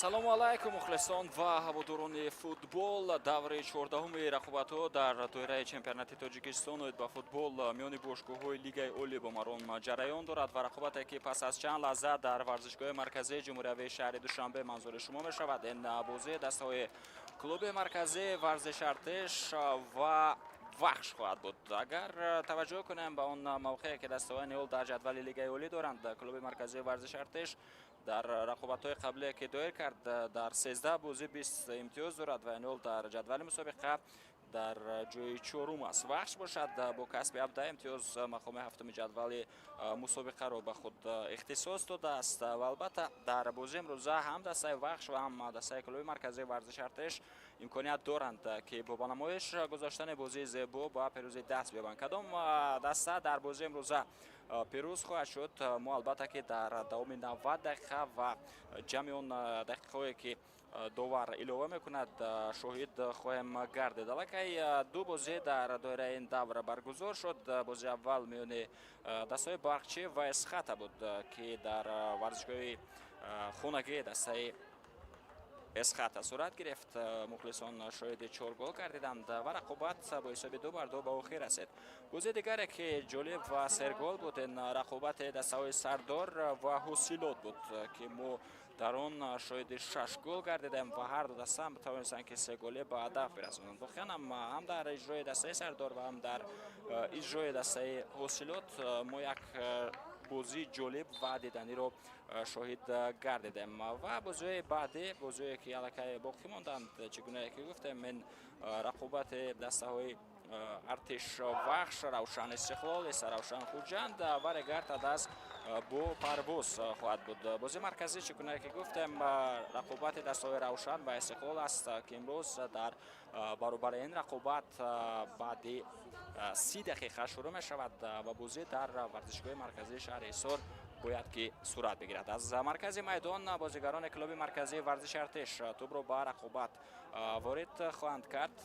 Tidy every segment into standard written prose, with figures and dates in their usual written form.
Ассалому алайкум, мухлисон ва ҳаводорони футбол. Даври 14-уми рақобатҳо дар доираи чемпионати Тоҷикистон оид ба футбол миёни бошгоҳҳои Лигаи Олӣ бо маром ҷараён дорад ва рақобате, ки пас аз чанд лаҳза дар варзишгоҳи марказии ҷумҳуриявии шаҳри Душанбе манзури шумо мешавад, ин бозии дастаҳои клуби марказии варзиши «Артиш» ва «Вахш» хоҳад буд. Агар таваҷҷӯҳ кунем ба он мавқее, ки дастаҳои ниҳол дар ҷадвали Лигаи Олӣ доранд, клуби марказии варзиши «Артиш» дар рақобатҳои қаблие, ки доир кард, дар 13 бозӣ 20 имтиёз дорад ва ниҳол дар ҷадвали мусобиқа дар ҷои чорум аст. «Вахш» бошад, бо касби 17 имтиёз мақоми ҳафтуми ҷадвали мусобиқаро ба худ ихтисос додааст. Ва албатта, дар бозии имрӯза ҳам дастаи «Вахш» ва ҳам дастаи клуби марказии варзиши «Артиш» имконият доранд, ки бо ба намоиш гузоштани бозии зебо ба пирӯзӣ даст биёбанд. Кадом даста дар бозии имрӯза пирӯз хоҳад шуд, мо албатта ки дар давоми 90 дақиқа ва ҷамъи он дақиқаҳое, ки довар илова мекунад, шоҳид хоҳем гардид. Аллакай ду бозӣ дар доираи ин давр баргузор шуд. Бозии аввал миёни дастаҳои «Барқчӣ» ва «Эсхата» буд, ки дар варзишгоҳи хонагии дастаи «Эсхата» сурат гирифт. Мухлисон шоҳиди чор гол гардиданд ва рақобат бо ҳисоби 2-2 ба охир расид. Бозии дигаре, ки ҷолиб ва сергол буд, ин рақобати дастаҳои «Сардор» ва «Ҳосилот» буд, ки мо дар он шоҳиди шаш гол гардидем ва ҳар ду даста тавонистанд, ки се голе ба ҳадаф бирасонанд. Воқеан ҳам, ҳам дар иҷрои дастаи «Сардор» ва ҳам дар иҷрои дастаи «Ҳосилот» мо як бозии ҷолиб ва диданиро шоҳид гардидем. Ва бозиҳои баъдӣ, бозиҳое, ки аллакай боқӣ монданд, чӣ гунае ки гуфтем, ин рақобати дастаҳои «Артиш», «Вахш», «Равшан», «Истиқлол», «Равшан», «Хуҷанд» ва «Регар-ТадАЗ» бо «Парвоз» хоҳад буд. Бозии марказӣ, чӣ гунае ки гуфтем, рақобати дастаҳои «Равшан» ва «Истиқлол» аст, ки имрӯз дар баробари ин рақобат баъди 30 дақиқа шурӯъ мешавад ва бозӣ дар варзишгоҳи марказии шаҳри Ҳисор бояд ки сурат бигирад. Аз маркази майдон бозигарони клуби марказии варзиши «Артиш» тӯбро ба рақобат ворид хоҳанд кард.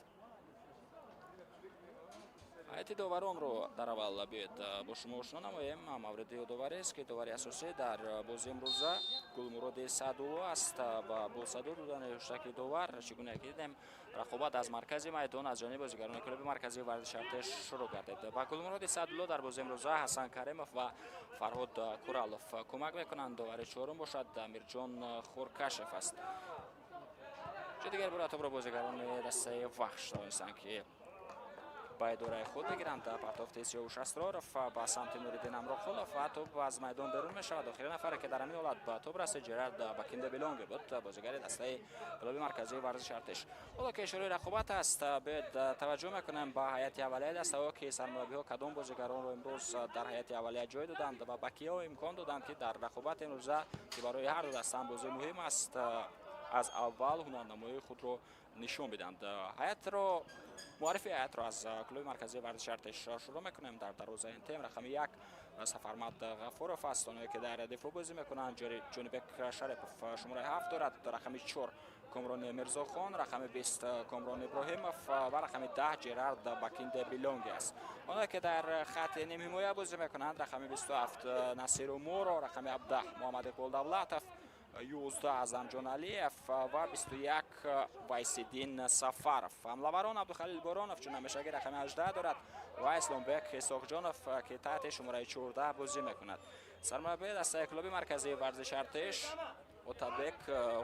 Ҳайати доваронро дар аввал биёед, бо шумо ошно намоем. Мавриди ёдоварист, ки довари асосӣ дар бозии имрӯза Гулмуроди Саъдулло аст ва бо садо додани ҳуштаки довар, чӣ гуна ки дидем, рақобат аз маркази майдон аз ҷониби бозигарони клуби марказии варзиши «Артиш» шурӯъ гардид. Ба Гулмуроди Саъдулло дар бозии имрӯза Ҳасан Каримов ва Фарҳод Куралов кӯмак мекунанд. Довари чорум бошад Амирҷон Хуркашев аст. Ҷо дигар бора тӯбро бозигарони дастаи «Вахш» тавонистанд, ки ба идораи худ бигиранд. Партофти Сиёвуш Асроров ба самти Нуриддин Амроқулов ва тӯб аз майдон берун мешавад. Охири нафаре, ки дар ҳамин ҳолат ба тӯб расид, Жерард Бакинде Билонге буд, бозигари дастаи клуби марказии варзиши «Артиш». Ҳоло ки шурӯи рақобат аст, биёед, таваҷҷӯҳ мекунем ба ҳайати аввалияи дастаҳо, ки сармураббиҳо кадом бозигаронро имрӯз дар ҳайати аввалия ҷой доданд ва ба киҳо имкон доданд, ки дар рақобати имрӯза, ки барои ҳар ду даста ҳам бозии муҳим аст, аз аввал ҳунарнамоии худро нишон бидиҳанд. Ҳайатро, муаррифи ҳайатро аз клуби марказии варзиши «Артиш» шурӯъ мекунем. Дар дарвозаи ин тим рақами 1 Сафармад Ғафуров аст. Оное, ки дар дифоъ бозӣ мекунанд, Ҷонибек Шарипов шумораи 7 дорад, рақами 4 Комрони Мирзохон, рақами 20 Комрон Иброҳимов ва рақами 10 Жерард Бакинде Билонги аст. Оное, ки дар хатти нимҳимоя бозӣ мекунанд, рақами 27 Насиру Муро, рақами 17 Муҳаммад Иқбол Давлатов, 11 Азамҷон Алиев ва 21 Вайсиддин Сафаров. Ҳамлаварон: Абдухалил Боронов, чун ҳамешагӣ, рақами 18 дорад ва Исломбек Исоқҷонов, ки таҳти шумораи 14 бозӣ мекунад. Сармураббии дастаи клуби марказии варзиши «Артиш» Отабек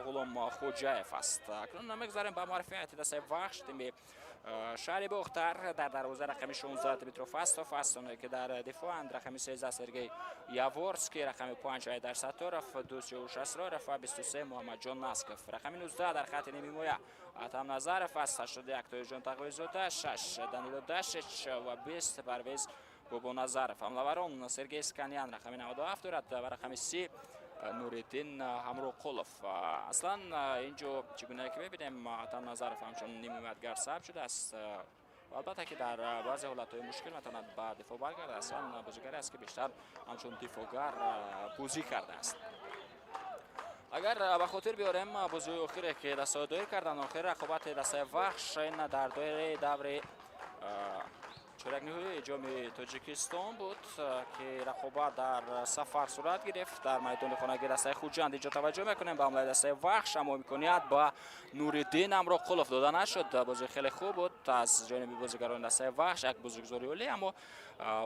Ғуломхоҷаев аст. Акнун мегузарем ба муаррифии ҳайати дастаи «Вахш», тими шаҳри Бохтар. Дар дарвоза рақами 16 Дмитро Фастов аст. Оное, ки дар дифоанд, рақами 13 Сергей Яворский, рақами 5 Айдар Сатторов, 2 Сиёвуш Асроров ва 23 Муҳаммадҷон Насков. Рақами 19 дар хатти нимҳимоя Атам Назаров аст, 81 Тоирҷон Тақвоизода, 6 Данило Дашич ва 20 Парвез Бобоназаров. Ҳамлаварон: Сергей Сканян рақами 97 дорад ва рақами 30 Нуриддин Ҳамроқулов. Аслан ин ҷо, чӣ гунае ки мебинем, Атам Назаров ҳамчун нимҳимоятгар сабт шудааст. Албатта ки дар баъзе ҳолатҳои мушкил метавонад ба дифоъ баргардад. Аслан бозигаре аст, ки бештар ҳамчун дифоъгар бозӣ кардааст. Агар ба хотир биёрем бозиҳои охире, ки дастаҳо доир карданд, охири рақобати дастаи «Вахш» ин дар доираи даври Чорякниҳои ҷоми Тоҷикистон буд, ки рақобат дар сафар сурат гирифт дар майдони хонагии дастаи Хуҷанд. Инҷо таваҷҷӯҳ мекунем ба ҳамлаи дастаи Вахш, аммо имконият ба Нуриддин Амроқулов дода нашуд. Бозӣ хеле хуб буд аз ҷониби бозигарони дастаи Вахш, як бозигузори олӣ, аммо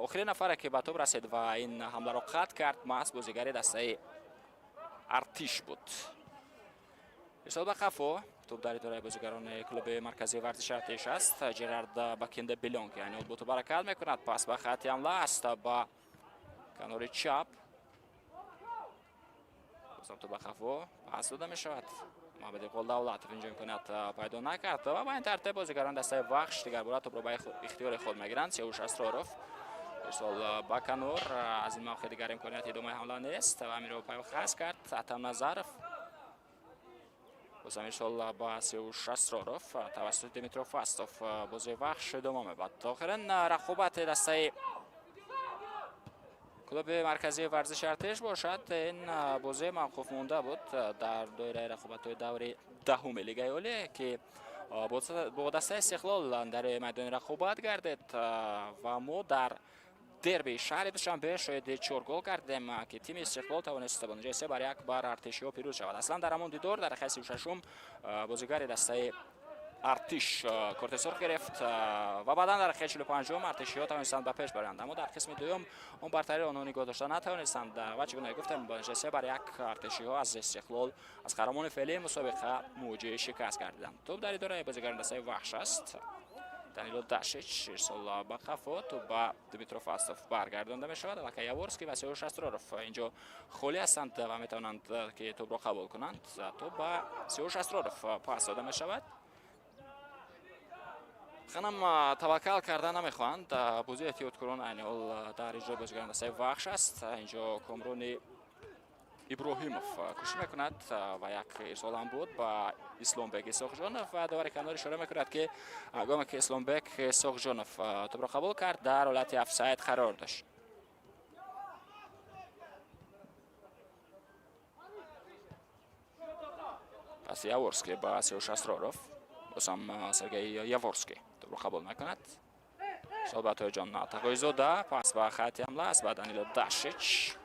охирин нафаре ки ба тӯб расид ва ин ҳамларо қатъ кард, маҳз бозигари дастаи Артиш буд. Ирсол ба қафо, тӯб дар идораи бозигарони клуби марказии варзиши Артиш аст. Жерард Бакинде Белонг, яъне бо тӯб ҳаракат мекунад, пас ба хати ҳамла аст, ба канори чап. Бозам тӯб ба қафо пас дода мешавад. Муҳаммад Иқбол Давлатов инҷо имконият пайдо накард ва ба ин тартиб бозигарони дастаи Вахш дигар бора тӯбро ба ихтиёри худ мегиранд. Сиёвуш Асроров, ирсол ба канор, аз ин мавқеъ дигар имконияти идомаи ҳамла нест ва амиро пайвахас кард Атам Назаров. Бозам ирсол ба Сиёвуш Асроров тавассути Димитро Фастов, бозии Вахш идома мебад. Охирин рақобати дастаи клуби марказии варзиши Артиш бошад, ин бозӣ мавқуф монда буд дар доираи рақобатҳои даври 10-уми Лигаи Олӣ, ки бо дастаи Истиқлол дар майдони рақобат гардид ва мо дар дерби шаҳри Душанбе шоҳиди 4 гол кардем, ки тими Истиқлол тавонист бо натиҷаи 3-1 бар артишиҳо пирӯз шавад. Аслан дар ҳамон дидор дар дақиқаи 36-ум бозигари дастаи Артиш корти сурх гирифт ва баъдан дар дақиқаи 45-ум артишиҳо тавонистанд ба пеш баранд, аммо дар қисми дуюм он бартариро онҳо нигоҳ дошта натавонистанд ва чӣ гуна гуфтем, бо натиҷаи 3-1 артишиҳо аз Истиқлол, аз қаҳрамони феълии мусобиқа, муҷиҳи шикаст гардиданд. Тӯб дар идораи бозигарони дастаи Вахш аст. Данило Дашич, ирсол ба қафо, тӯб ба Дмитро Фастов баргардонда мешавад. Аллакай Яворский ва Сиёвуш Асроров инҷо холӣ ҳастанд ва метавонанд, ки тӯбро қабул кунанд. Тӯб ба Сиёвуш Асроров пас дода мешавад. Ханам таваккал карда намехоҳанд. Бозии эҳтиёткорон айни ҳол дар иҷрои бозигарони дастаи Вахш аст. Инҷо Комрони Иброҳимов кӯшиш мекунад ва як ирсол ҳам буд ба Исломбек Исоқҷонов ва довари канор ишора мекунад, ки ҳангоме ки Исломбек Исоқҷонов тӯбро қабул кард, дар ҳолати офсайд қарор дошт. Пас Яворский ба Сиёвуш Асроров, бозам Сергей Яворский тӯбро қабул мекунад. Ирсол ба Тоҷон Тағоизода, пас ба хати ҳамла аст, ба Данило Дашич.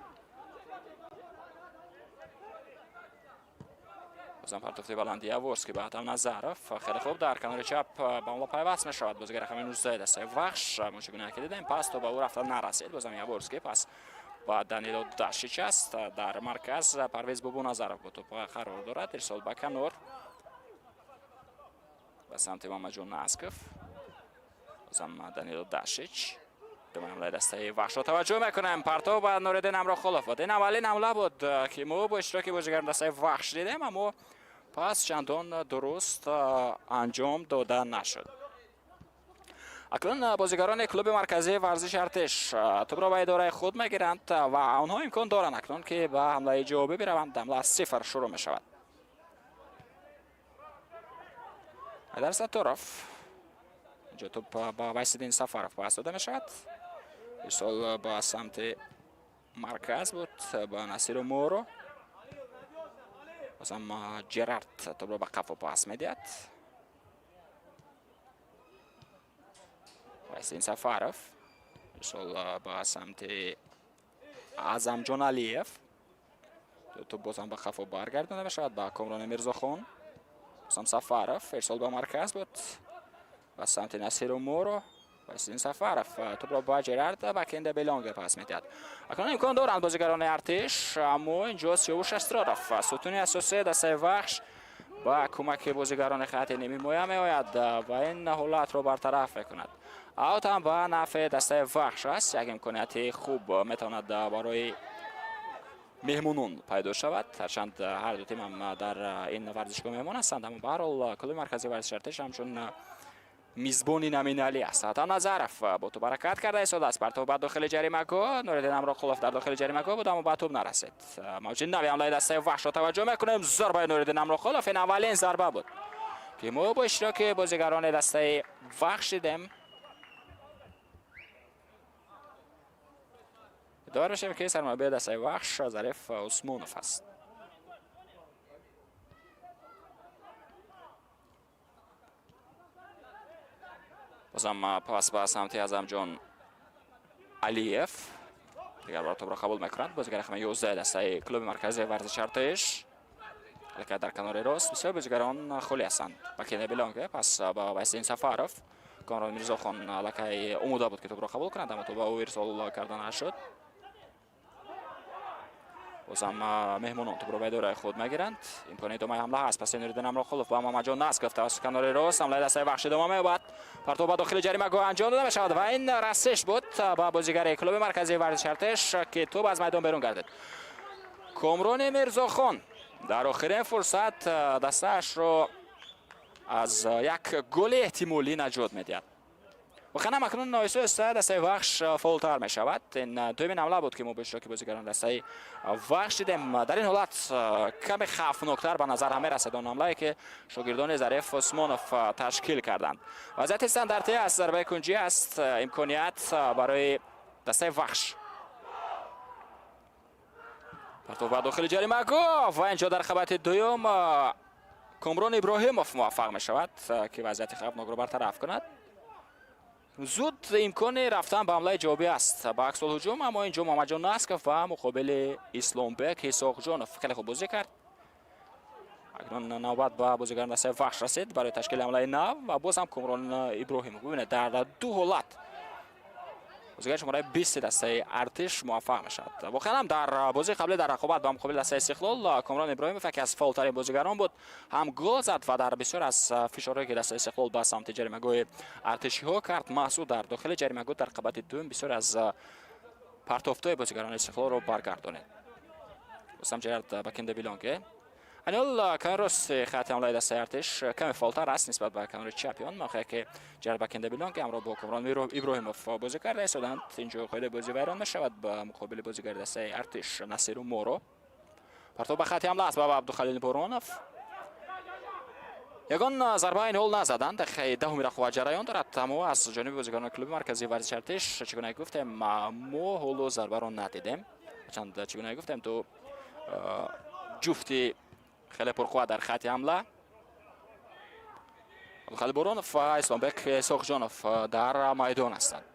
Бозам партофти баланди Яворский ба Атам Назаров. Хеле хуб дар канори чап ба ҳамла пайваст мешавад бозигари рақами 19 дастаи Вахш. Мо чӣ гуна ки дидем, пас то ба ӯ рафта нарасид. Бозам Яворский, пас ба Данило Дашич аст. Дар марказ Парвез Бобоназаров бо тӯб қарор дорад. Ирсол ба канор ба самти Мамаҷон Насков. Бозам Данило Дашич. Ҳамлаи дастаи Вахшро таваҷҷӯҳ мекунем. Партов ба Нуриддин Амроқулов буд. Ин аввалин ҳамла буд, ки мо бо иштироки бозигарони дастаи Вахш дидем, аммо пас чандон дуруст анҷом дода нашуд. Акнун бозигарони клуби марказии варзиши Артиш тӯбро ба идораи худ мегиранд ва онҳо имкон доранд акнун, ки ба ҳамлаи ҷавобӣ бираванд. Ҳамла аз сифр шурӯъ мешавад. Айдар Сатторов, инҷо тӯб ба Вайсиддин Сафаров пас дода мешавад. Ирсол ба самти марказ буд, ба Насиру Моро. Бозам Джерард тӯбро ба қафо пас медиҳад. Вайсиддин Сафаров, ирсол ба самти Аъзамҷон Алиев. Тӯб бозам ба қафо баргардонда мешавад ба Комрони Мирзохон. Бозам Сафаров, ирсол ба марказ буд, ба самти Насиру Моро. Вайсиддин Сафаров тӯбро ба Джерард Бакенде Белонге пас медиҳад. Акнун имкон доранд бозигарони Артиш, аммо инҷо Сиёвуш Асроров, сутуни асосии дастаи Вахш, ба кӯмаки бозигарони хати нимҳимоя меояд ва ин ҳолатро бартараф мекунад. Аут ҳам ба нафъи дастаи Вахш аст. Як имконияти хуб метавонад барои меҳмонон пайдо шавад. Ҳарчанд ҳар ду тим ҳам дар ин варзишгоҳ меҳмон ҳастанд, аммо ба ҳар ҳол клуби марказии варзиши Артиш ҳамчун мизбони номиналӣ аст. Атам Назаров бо тӯб ҳаракат карда истодааст. Партов ба дохили ҷаримагоҳ. Нуриддин Амроқулов дар дохили ҷаримагоҳ буд, аммо ба тӯб нарасид. Мавҷи нави ҳамлаи дастаи Вахшро таваҷҷӯҳ мекунем. Зарбаи Нуриддин Амроқулов, ин аввалин зарба буд, ки мо бо иштироки бозигарони дастаи Вахш дидем. Ёдовар мешавем, ки сармураббии дастаи Вахш Зариф Усмонов аст. Бозам пас ба самти Азамҷон Алиев. Дигар бор топро қабул мекунад. Бозигари рақами 11 дастаи клуби марказии варзиши Артиш. Аллакай дар канори рост бисёр бозигарон холӣ ҳастанд. Бакине Белонге пас ба Вайсиддин Сафаров. Комрон Мирзохон аллакай омода буд, ки топро қабул кунад, аммо топ ба ӯ ирсол карда нашуд. Бозам меҳмонон топро ба идораи худ мегиранд. Имкони идомаи ҳамла ҳаст. Паси Нуриддин Амроқулов ба Мамаҷон Насков тавассути канори рост ҳамлаи дастаи Вахш идома меёбад. Партов ба дохили ҷаримагоҳ анҷом дода мешавад ва ин расиш буд ба бозигари клуби марказии варзиши Артиш, ки топ аз майдон берун гардид. Комрони Мирзохон дар охирин фурсат дастаашро аз як голи эҳтимолӣ наҷот медиҳад. Воқеан ҳам акнун оҳиста оҳиста дастаи Вахш фаъолтар мешавад. Ин дуюмин ҳамла буд, ки мо бо иштироки бозигарон дастаи Вахш дидем. Дар ин ҳолат каме хавфноктар ба назар ҳам мерасад он ҳамлае, ки шогирдони Зариф Усмонов ташкил карданд. Вазъияти стандартӣ аст, зарбаи кунҷӣ аст, имконият барои дастаи Вахш. Партов ба дохили ҷаримагоҳ ва инҷо дар қабати дуюм Комрон Иброҳимов муваффақ мешавад, ки вазъияти хавфнокро бартараф кунад. Зуд имкони рафтан ба ҳамлаи ҷавобӣ аст, ба аксулҳуҷум, аммо инҷо Муҳаммадҷон Насков ва муқобили Исломбек Исоқҷонов хеле хуб бозӣ кард. Акнун навбат ба бозигарони дастаи Вахш расид барои ташкили ҳамлаи нав ва боз ҳам Комрон Иброҳимов. Бибинед, дар ду ҳолат бозигари шумораи 20 дастаи Артиш муваффақ мешавад. Воқеан ҳам дар бозии қаблӣ дар рақобат ба муқобили дастаи Истиқлол Комрон Иброҳимов яке аз фаъолтарин бозигарон буд, ҳам гол зад ва дар бисёр аз фишорҳое, ки дастаи Истиқлол ба самти ҷаримагоҳи артишиҳо кард, маҳз ӯ дар дохили ҷаримагоҳ дар қабати дуюм бисёр аз партофтҳои бозигарони Истиқлолро баргардонид. Рустам Ҷерард Бакинде Билонге. Айнол канори рости хати ҳамлаи дастаи Артиш каме фаъолтар аст нисбат ба канори чапи он, мавқее ки Ҷерард Бакинде Билонге ҳамроҳ бо Комрон Иброҳимов бозӣ карда истоданд. Инҷо қоидаи бозӣ вайрон мешавад ба муқобили бозигари дастаи Артиш Насиру Моро. Партов ба хати ҳамла аст ба Абдухалил Боронов. Ягон зарба ин ҳол назаданд. Дақиқаи 10-уми рақобат ҷараён дорад, аммо аз ҷониби бозигарони клуби марказии варзиши Артиш, чӣ гуна гуфтем, мо ҳоло зарбаро надидем. Чанд чӣ гуна гуфтем, ду ҷуфти хеле пурқувват дар хати ҳамла, Абдухалил Боронов ва Исломбек Исоқҷонов дар майдон ҳастанд.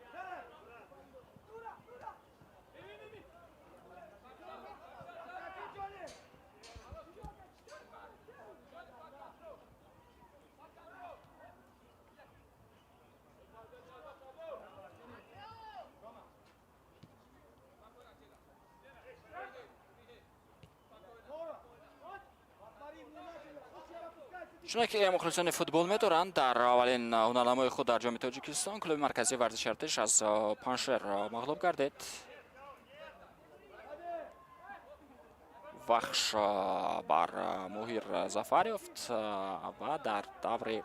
Чуноне ки мухлисони футбол медоранд, дар аввалин ҳунарнамои худ дар Ҷоми Тоҷикистон клуби марказии варзиши Артиш аз Паншер мағлуб гардид. Вахш бар Моҳир зафар ёфт ва дар даври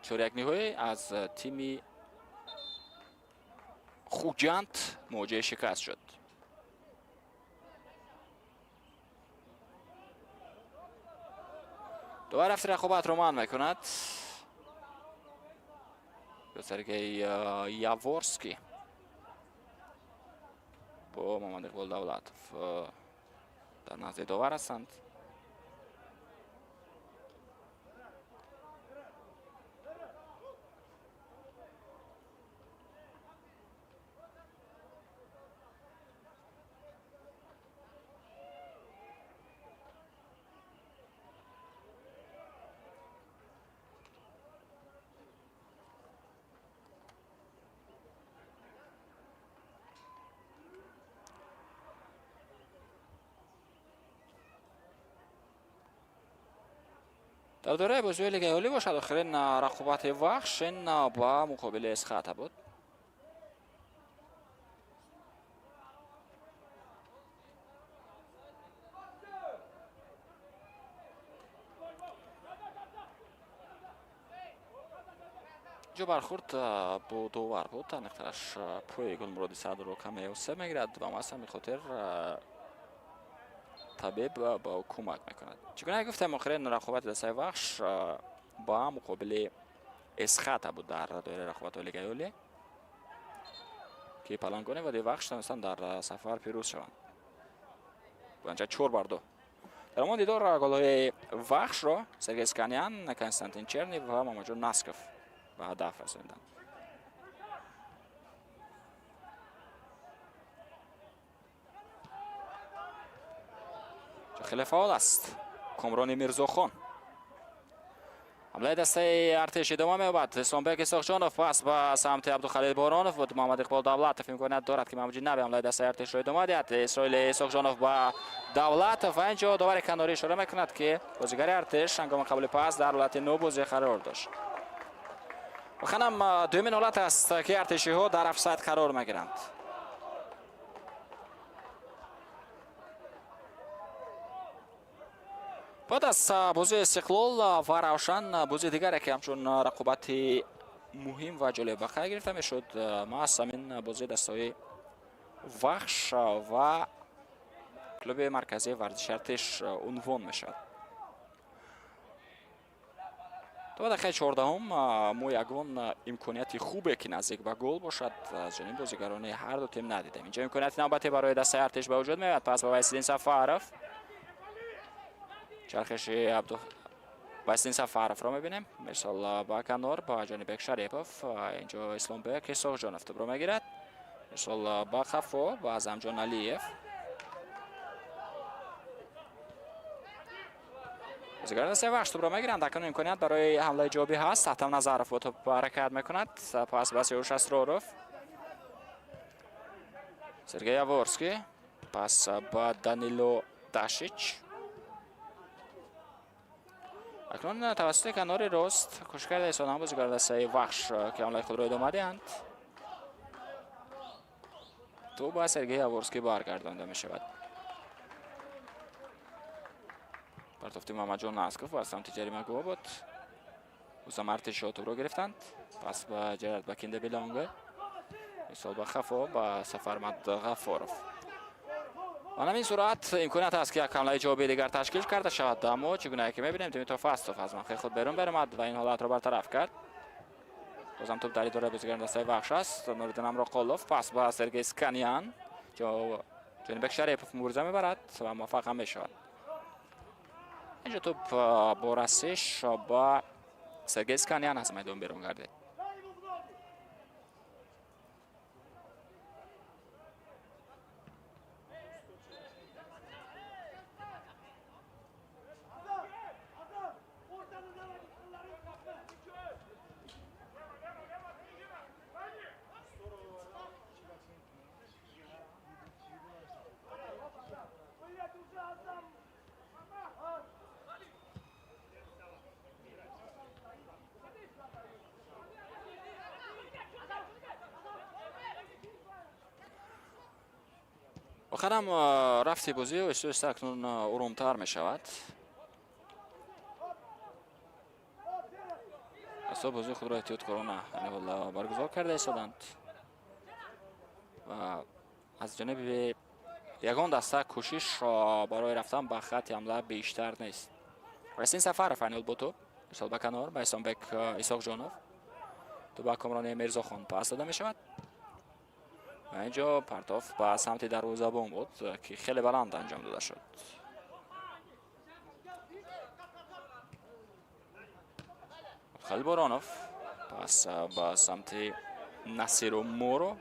чорякниҳоӣ аз тими Хуҷанд мувоҷиҳаи шикаст шуд. Довар рафти рақобатро манъ мекунад. Сергей Яворский бо Муҳаммад Иқбол Давлатов дар назди довар ҳастанд. Дар доираи бозиҳои Лигаи Олӣ бошад, охирин рақобати Вахш ин ба муқобили Эсхата буд. Ҷо бархӯрд бо довар буд, аниқтараш пои Гулмуроди Саъдро каме осеб мегирад ва маҳз ҳамин хотир табиб ба ӯ кӯмак мекунад. Чӣ гуна гуфтем, охирин рақобати дастаи Вахш ба муқобили Эсхата буд дар доираи рақобатҳои Лигаи Олӣ, ки палангони водии Вахш тавонистанд дар сафар пирӯз шаванд. Анча 4-2. Дар ҳамон дидор голҳои Вахшро Сергей Сканян, Константин Черни ва Мамаҷон Насков Ба ҳадаф расонданд. Хеле фаъол аст Комрони Мирзохон. Ҳамлаи дастаи Артеш идома меёбад. Исломбек Исоқҷонов пас ба самти Абдухалил Боронов буд. Муҳаммад Иқбол Давлатов имконият дорад, ки мавҷи нави ҳамлаи дастаи Артешро идома диҳад. Исроил Исоқҷонов ба Давлатов ва инҷо довари канорӣ ишора мекунад, ки бозигари Артеш ҳангоми қабули пас дар ҳолати нобозӣ қарор дошт. Воқеан дуюмин ҳолат аст, ки артешиҳо дар офсайд қарор мегиранд. Баъд аз бозии Истиқлол ва Равшан, бозии дигаре, ки ҳамчун рақобати муҳим ва ҷолиб ба қайд гирифта мешуд, маҳз ҳамин бозии дастаҳои Вахш ва клуби марказии варзиши Артеш унвон мешавад. То дақиқаи 14-ум мо ягон имконияти хубе, ки наздик ба гол бошад, аз ҷониби бозигарони ҳар ду тим надидем. Инҷо имконияти навбатӣ барои дастаи Артеш ба вуҷуд меояд. Пас ба Вайсиддин Сафаров, чархиши Абду Вайсиддин Сафаровро мебинем. Мирсол ба канор ба Ҷонибек Шарипов. Инҷо Исломбек Исоқҷонов тӯбро мегирад. Мирсол ба қафо ба Азамҷон Алиев. Бозигарони дастаи Вахш тӯбро мегиранд. Акнун имконият барои ҳамлаи ҷавобӣ ҳаст. Атам Назаров бо тӯб ҳаракат мекунад. Пас ба Сиёвуш Асроров. Сергей Яворский. Пас ба Данило Дашич. Акнун тавассути канори рост кӯшиш карда истоданд бозигарони дастаи Вахш, ки ҳамлаи худро идома диҳанд. Тӯб ба Сергей Яворский баргардонда мешавад. Партофти Муҳаммадҷон Насков ба самти ҷаримагоҳ буд. Бозам артешиҳо тӯбро гирифтанд. Пас ба Ҷерард Бакинде Билонге. Мисол ба хафо ба Сафармад Ғаффоров. Ба ҳамин сурат имконият аст, ки як ҳамлаи ҷавобии дигар ташкил карда шавад, аммо чӣ гунае ки мебинем, Димитров Фастов аз мавқеи худ берун баромад ва ин ҳолатро бартараф кард. Бозам тӯб дар идораи бозигарони дастаи Вахш аст. Нуриддин Амроқулов пас ба Сергей Сканян. Ҷонибек Шарипов мубориза мебарад ва муваффақ ҳам мешавад. Инҷо тӯб бо расиш ба Сергей Сканян аз майдон берун гардид. Охирам рафти бозӣ оҳиста оҳиста акнун оромтар мешавад. Асо бозии худро эҳтиёткорона ҳол баргузор карда истоданд ва аз ҷониби ягон даста кӯшиш барои рафтан ба хатти ҳамла бештар нест. Расин Сафаров айнол бо тӯб, мисол ба канор ба Исломбек Исоқҷонов. Тӯб ба Комрони Мирзохон пас дода мешавад. Ва инҷо партоф ба самти дарвозабон буд, ки хеле баланд анҷом дода шуд. Халил Боронов пас ба самти Насиру Моро.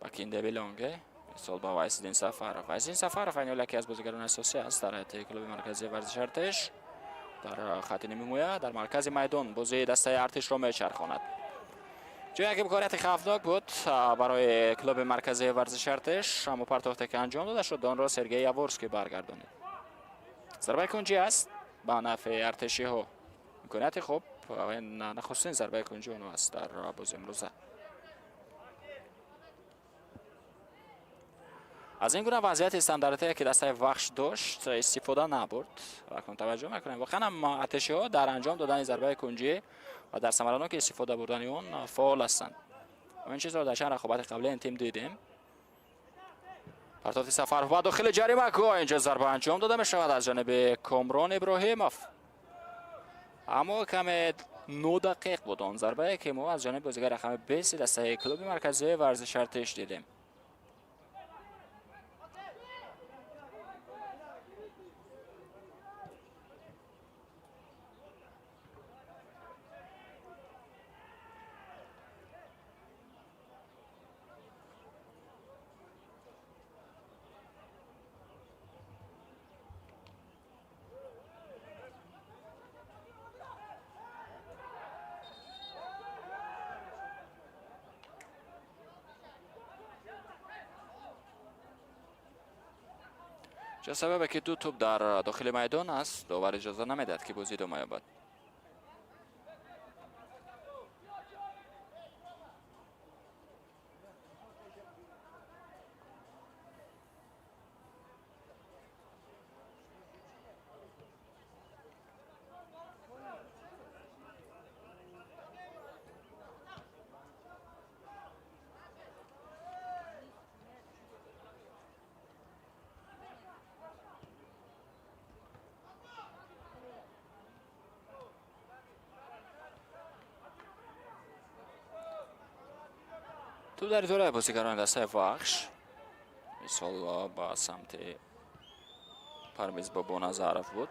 Ба Кинде Билонге. Мисол ба Вайсиддин Сафаров. Вайсиддин Сафаров айни ҳол яке аз бозигарони асосӣ аст дар ҳайати клуби марказии варзиши Артеш. Дар хати нимҳимоя дар маркази майдон бозии дастаи Артешро мечархонад. Ҷои як имконияти хавфнок буд барои клуби марказии варзиши Артеш, аммо партофте, ки анҷом дода шуд, онро Сергей Яворский баргардонид. Зарбаи кунҷӣ аст ба нафъи артешиҳо. Имконияти хуб ва ин нахустин зарбаи кунҷи онҳо аст дар бози имрӯза. Аз ин гуна вазъияти стандартие, ки дастаи Вахш дошт, истифода набурд. Акнун таваҷҷӯҳ мекунем, воқеан ҳам артешиҳо дар анҷом додани зарбаи кунҷӣ ва дар самараноки истифода бурдани он фаъол ҳастанд. Мо ин чизро дар чанд рақобати қабли ин тим дидем. Партофти Сафаров ба дохили ҷаримагоҳ, инҷо зарба анҷом дода мешавад аз ҷониби Комрон Иброҳимов. Аммо каме нодақиқ буд он зарбае, ки мо аз ҷониби бозигари рақами 20 дастаи клуби марказии варзиши Артеш дидем. Ча сабабе ки ду тӯб дар дохили майдон аст, довар иҷоза намедиҳад, ки бозӣ идома ёбад. Тӯб дар идораи бозигарони дастаи Вахш, мисол ба самти Парвиз Бобоназаров буд.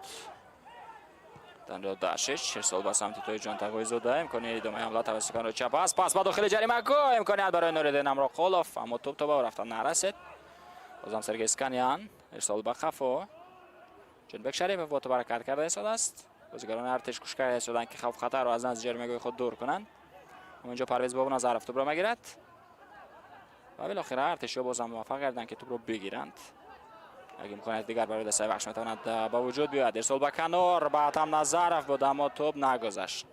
Данило Дашич ирсол ба самти Тоиҷон Тағоизода, имкони идомаи ҳамла тавассути канори чап аст. Пас ба дохили ҷаримагоҳ, имконият барои Нуриддин Амроқулов, аммо тӯб то ба рафтан нарасид. Бозам Сергей Сканян, ирсол ба қафо. Ҷонибек Шарипов бо тӯб ҳаракат карда истодааст. Бозигарони Артиш кӯшиш карда истоданд, ки хавф хатарро аз назди ҷаримагоҳи худ дур кунанд. Ҳаминҷо Парвиз Бобоназаров тӯбро мегирад ва билохира артишиҳо бозам муваффақ гардиданд, ки тӯбро бигиранд. Як имконияти дигар барои дастаи Вахш метавонад ба вуҷуд биёяд. Ирсол ба канор ба Атам Назаров буд, аммо тӯб нагузашт.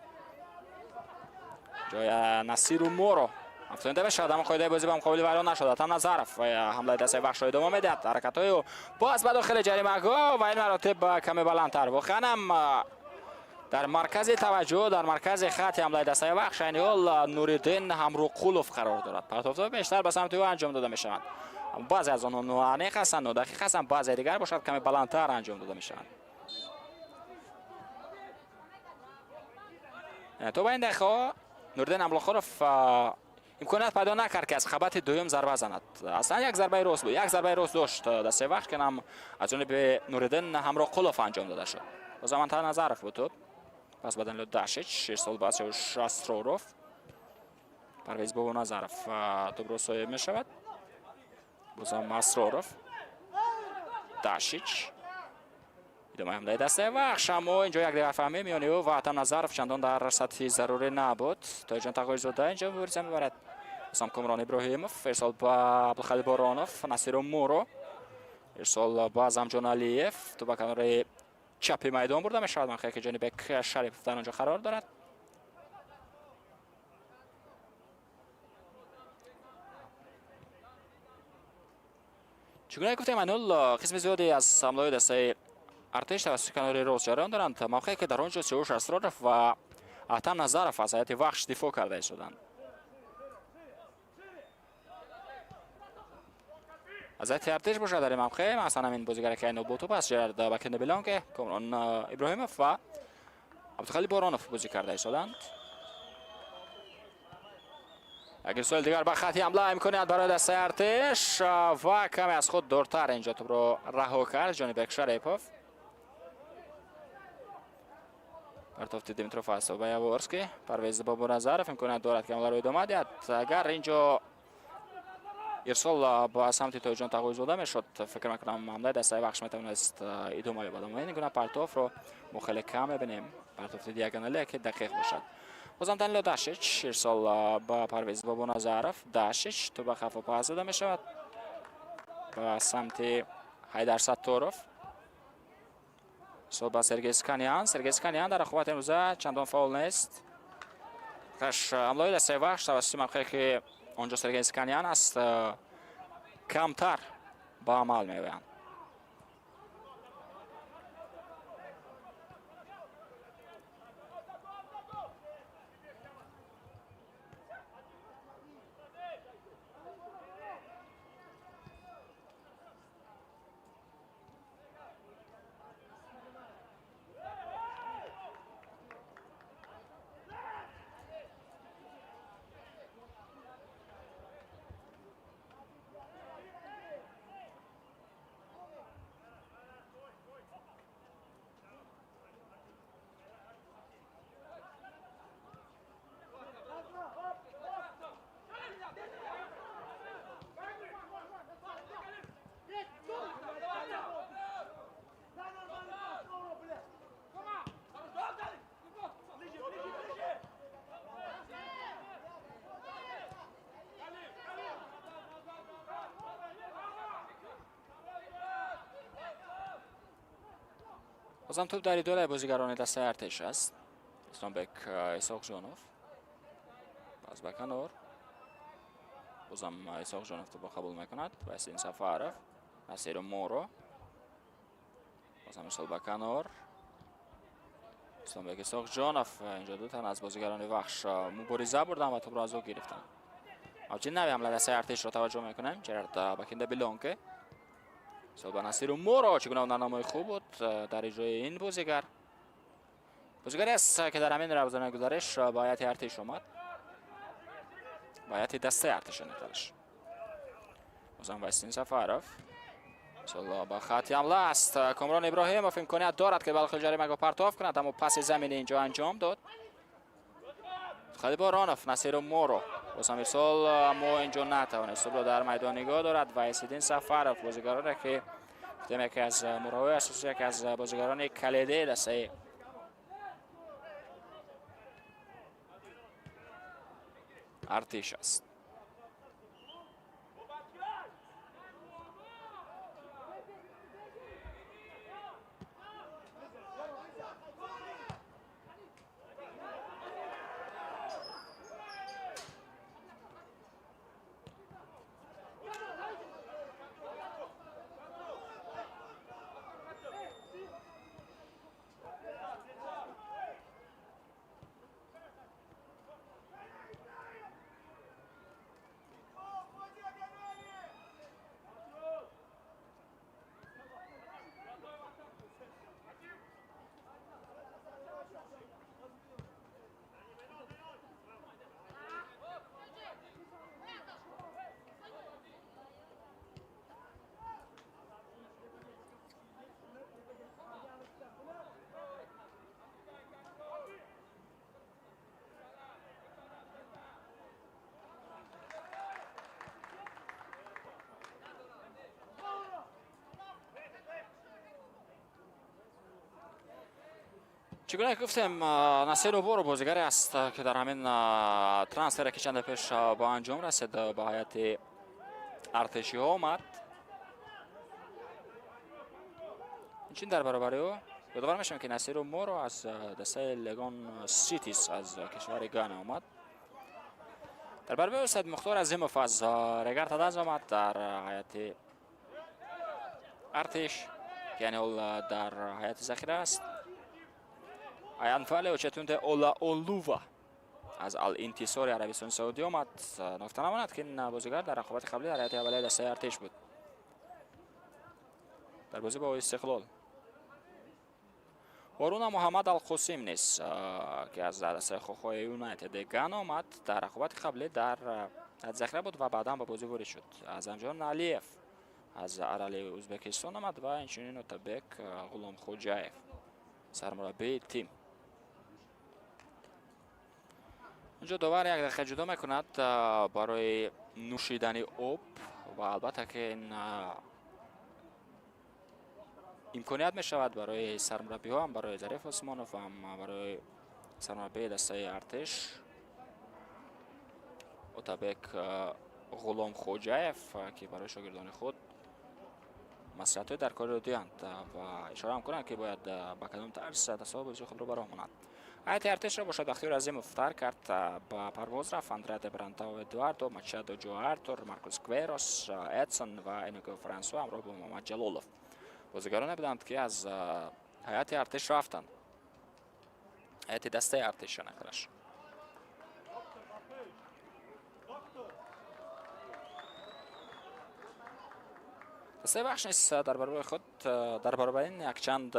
Ҷоя Насиру Моро афтонида мешавад, аммо қоидаи бозӣ ба муқобили вайрон нашуд. Атам Назаров ҳамлаи дастаи Вахшро идома медиҳад. Ҳаракатҳои ӯ боз ба дохили ҷаримагоҳ ва ин маротиб каме баландтар. Воқеан ҳам дар маркази таваҷҷӯҳ, дар маркази хати ҳамлаи дастаи Вахш айни ҳол Нуриддин Ҳамруқулов қарор дорад. Партофтҳо бештар ба самти ӯ анҷом дода мешаванд. Баъзе аз онҳо ноаниқ ҳастанд, нодақиқ ҳастанд, баъзе дигар бошад каме баландтар анҷом дода мешаванд. То ба ин дақиқаҳо Нуриддин Ҳамруқулов имконият пайдо накард, ки аз қабати дуюм зарба занад. Аслан як зарбаи рост буд, як зарбаи рост дошт дастаи Вахш, ки ҳам аз ҷониби Нуриддин Ҳамроқулов анҷом дода шуд. Бозам Атам Назаров буд тӯб. Пас ба Данило Дашич, ирсол ба Сиёвуш Асроров. Парвиз Бобоназаров тӯбро соҳиб мешавад. Бозам Асроров. Дашич. Идомаи ҳамлаи дастаи Вахш, аммо инҷо як дигарфаҳмӣ миёни ӯ ва Атам Назаров чандон дар сатҳи зарурӣ набуд. Тоиҷон Тағоизода инҷо мубориза мебарад. Бозам Комрон Иброҳимов, ирсол ба Абдулхалил Боронов, Насиру Муро. Ирсол ба Азамҷон Алиев, тӯб ба канори чапи майдон бурда мешавад, мавқее ки Ҷонибек Шарипов дар он ҷо қарор дорад. Чӣ гуна гуфтем, айнол қисми зиёде аз ҳамлаҳои дастаи Артиш тавассути канори рост ҷараён доранд, мавқее ки дар он ҷо Сиёвуш Асроров ва Атам Назаров аз ҳайати Вахш дифоъ карда истоданд. Аз ҳайати Артиш бошад дар ин мавқеъ масалан ҳамин бозигаре ки айнол бо тӯб аст, Жерард Бакендебелонге, Комрон Иброҳимов ва Абдухалил Боронов бозӣ карда истоданд. Як ирсоли дигар ба хати ҳамла, имконият барои дастаи Артиш ва каме аз худ дуртар инҷо тӯбро раҳо кард Ҷонибек Шарипов. Партофти Димитров аст ба Яворский. Парвез Бобоназаров имконият дорад, ки ҳамларо идома диҳад. Агар инҷо ирсол ба самти Тоиҷон Тағоизода мешуд, фикр мекунам ҳамлаи дастаи Вахш метавонист идома ёбад. Аммо ин гуна партофро мо хеле кам мебинем. Партофти диагонале ки дақиқ бошад. Бозам Данило Дашич, ирсол ба Парвез Бобоназаров. Дашич тӯб ба қафо пас дода мешавад ба самти Ҳайдар Сатторов. Ирсол ба Сергей Сканян. Сергей Сканян дар рақобати имрӯза чандон фаъол нест. Каш ҳамлаҳои дастаи Вахш тавассути мавқее ки он ҷо Сергей Сканян аст, камтар ба амал меоянд. Бозам тӯб дар идораи бозигарони дастаи Артеш аст. Исломбек Исоқҷонов пас ба канор. Бозам Исоқҷонов тӯбро қабул мекунад. Васин Сафаров, Насиру Моро. Бозам ирсол ба канор. Исломбек Исоқҷонов, инҷо ду тан аз бозигарони Вахш мубориза бурданд ва тӯбро аз ӯ гирифтанд. Мавҷи нави ҳамла дастаи Артешро таваҷҷӯҳ мекунем. Жерард Бакинда Билонке. Ирсол ба Насиру Моро, чӣ гуна ҳунарнамои хуб буд дар иҷрои ин бозигар. Бозигаре аст, ки дар ҳамин равзанаи гузариш ба ҳайати Артеш омад. Ба ҳайати дастаи Артеш аниқтараш. Бозам Васин Сафаров. Ирсол ба хати ҳамла аст. Комрон Иброҳимов имконият дорад, ки ба дохили ҷаримагоҳ партоф кунад, аммо паси замини инҷо анҷом дод. Хали Боронов, Насиру Моро. Бозам ирсол, аммо инҷо натавонист тӯбро дар майдон нигоҳ дорад. Вайсиддин Сафаров, бозигароне, ки гуфтем, яке аз муҳраҳои асосӣ, яке аз бозигарони калидии дастаи Артиш аст. Чӣ гуна ки гуфтем, Насиру Боро бозигаре аст, ки дар ҳамин трансфере, ки чанде пеш ба анҷом расид, ба ҳайати артешиҳо омад. Инчунин дар баробари ӯ ёдовар мешавем, ки Насиру Моро аз дастаи Легон Ситис аз кишвари Гана омад. Дар баробари ӯ Саид Мухтор Азимов аз Регар Тадаз омад дар ҳайати Артеш, ки яъне ҳол дар ҳайати захира аст. Аянфале Очетунде Ола Олува аз Ал-Интисори Арабистони Саудӣ омад. Ногуфта намонад, ки ин бозигар дар рақобати қаблӣ дар ҳайати аввалияи дастаи Артеш буд. Дар бозӣ бо Истиқлол. Ҳоруна Муҳаммад Алқосим низ, ки аз дастаи Хохои Юнайтед Ган омад, дар рақобати қаблӣ дар захира буд ва баъдан ба бозӣ ворид шуд. Азамҷон Алиев аз Арали Ӯзбекистон омад ва инчунин Отабек Ғуломхоҷаев, сармураббии тим. Инҷо довар як дақиқа ҷудо мекунад барои нӯшидани об ва албатта, ки ин имконият мешавад барои сармураббиҳо, ҳам барои Зариф Осмонов, ҳам барои сармураббии дастаи Артеш Отабек Ғуломхоҷаев, ки барои шогирдони худ маслиҳатҳои дар корро диҳанд ва ишора ҳам кунанд, ки бояд ба кадом тарз дастаҳо бозии худро ба роҳ монанд. Ҳайати Артешро бошад Бахтиёр Азимов тарк кард, ба парвоз рафт. Андреа Брантао Эдуардо, Мачадо Ҷо Артур, Маркус Кверос, Эдсон ва Энико Франсуа ҳамроҳ бо Муҳаммад Ҷалолов бозигароне буданд, ки аз ҳайати Артеш рафтанд, ҳайати дастаи Артеш нақараш. Дастаи Вахш низ дар баробари худ дар баробари ин якчанд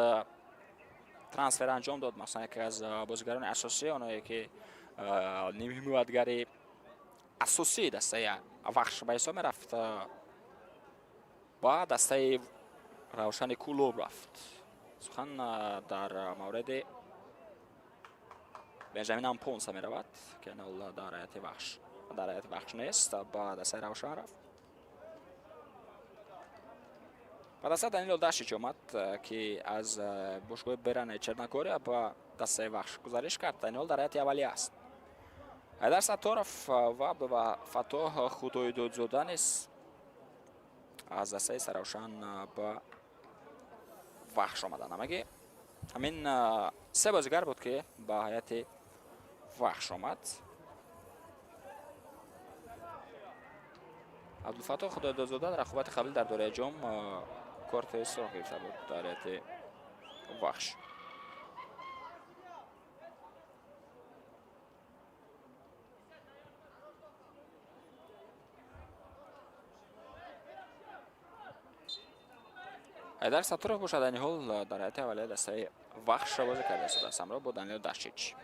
трансфер анҷом дод. Масалан, яке аз бозигарони асосӣ, оное ки нимҳимоятгари асосии дастаи Вахш ба ҳисоб мерафт, ба дастаи Равшани Кӯлоб рафт. Сухан дар мавриди Бенҷамин Ампонса меравад, ки ҳол дар ҳайати Вахш нест, ба дастаи Равшан рафт. Ба даста Данило Дашич омад, ки аз бошгоҳи Беране Черногория ба дастаи Вахш гузариш кард. Даниол дар ҳайати аввалия аст. Ҳайдар Сатторов ва Фатоҳ Худоидодзода низ аз дастаи Саравшан ба Вахш омаданд. Ҳамагӣ Ҳамин се бозигар буд, ки ба ҳайати Вахш омад. Абдулфаттоҳ Худойдодзода дар рақобати қаблӣ дар дораи ҷом корти сурх гирифта буд дар ҳайати Вахш. Ҳайдар Сатторов бошад, айни ҳол дар ҳайати аввалияи дастаи Вахшро бозӣ карда истодааст ҳамроҳ бо Даниел Дашич.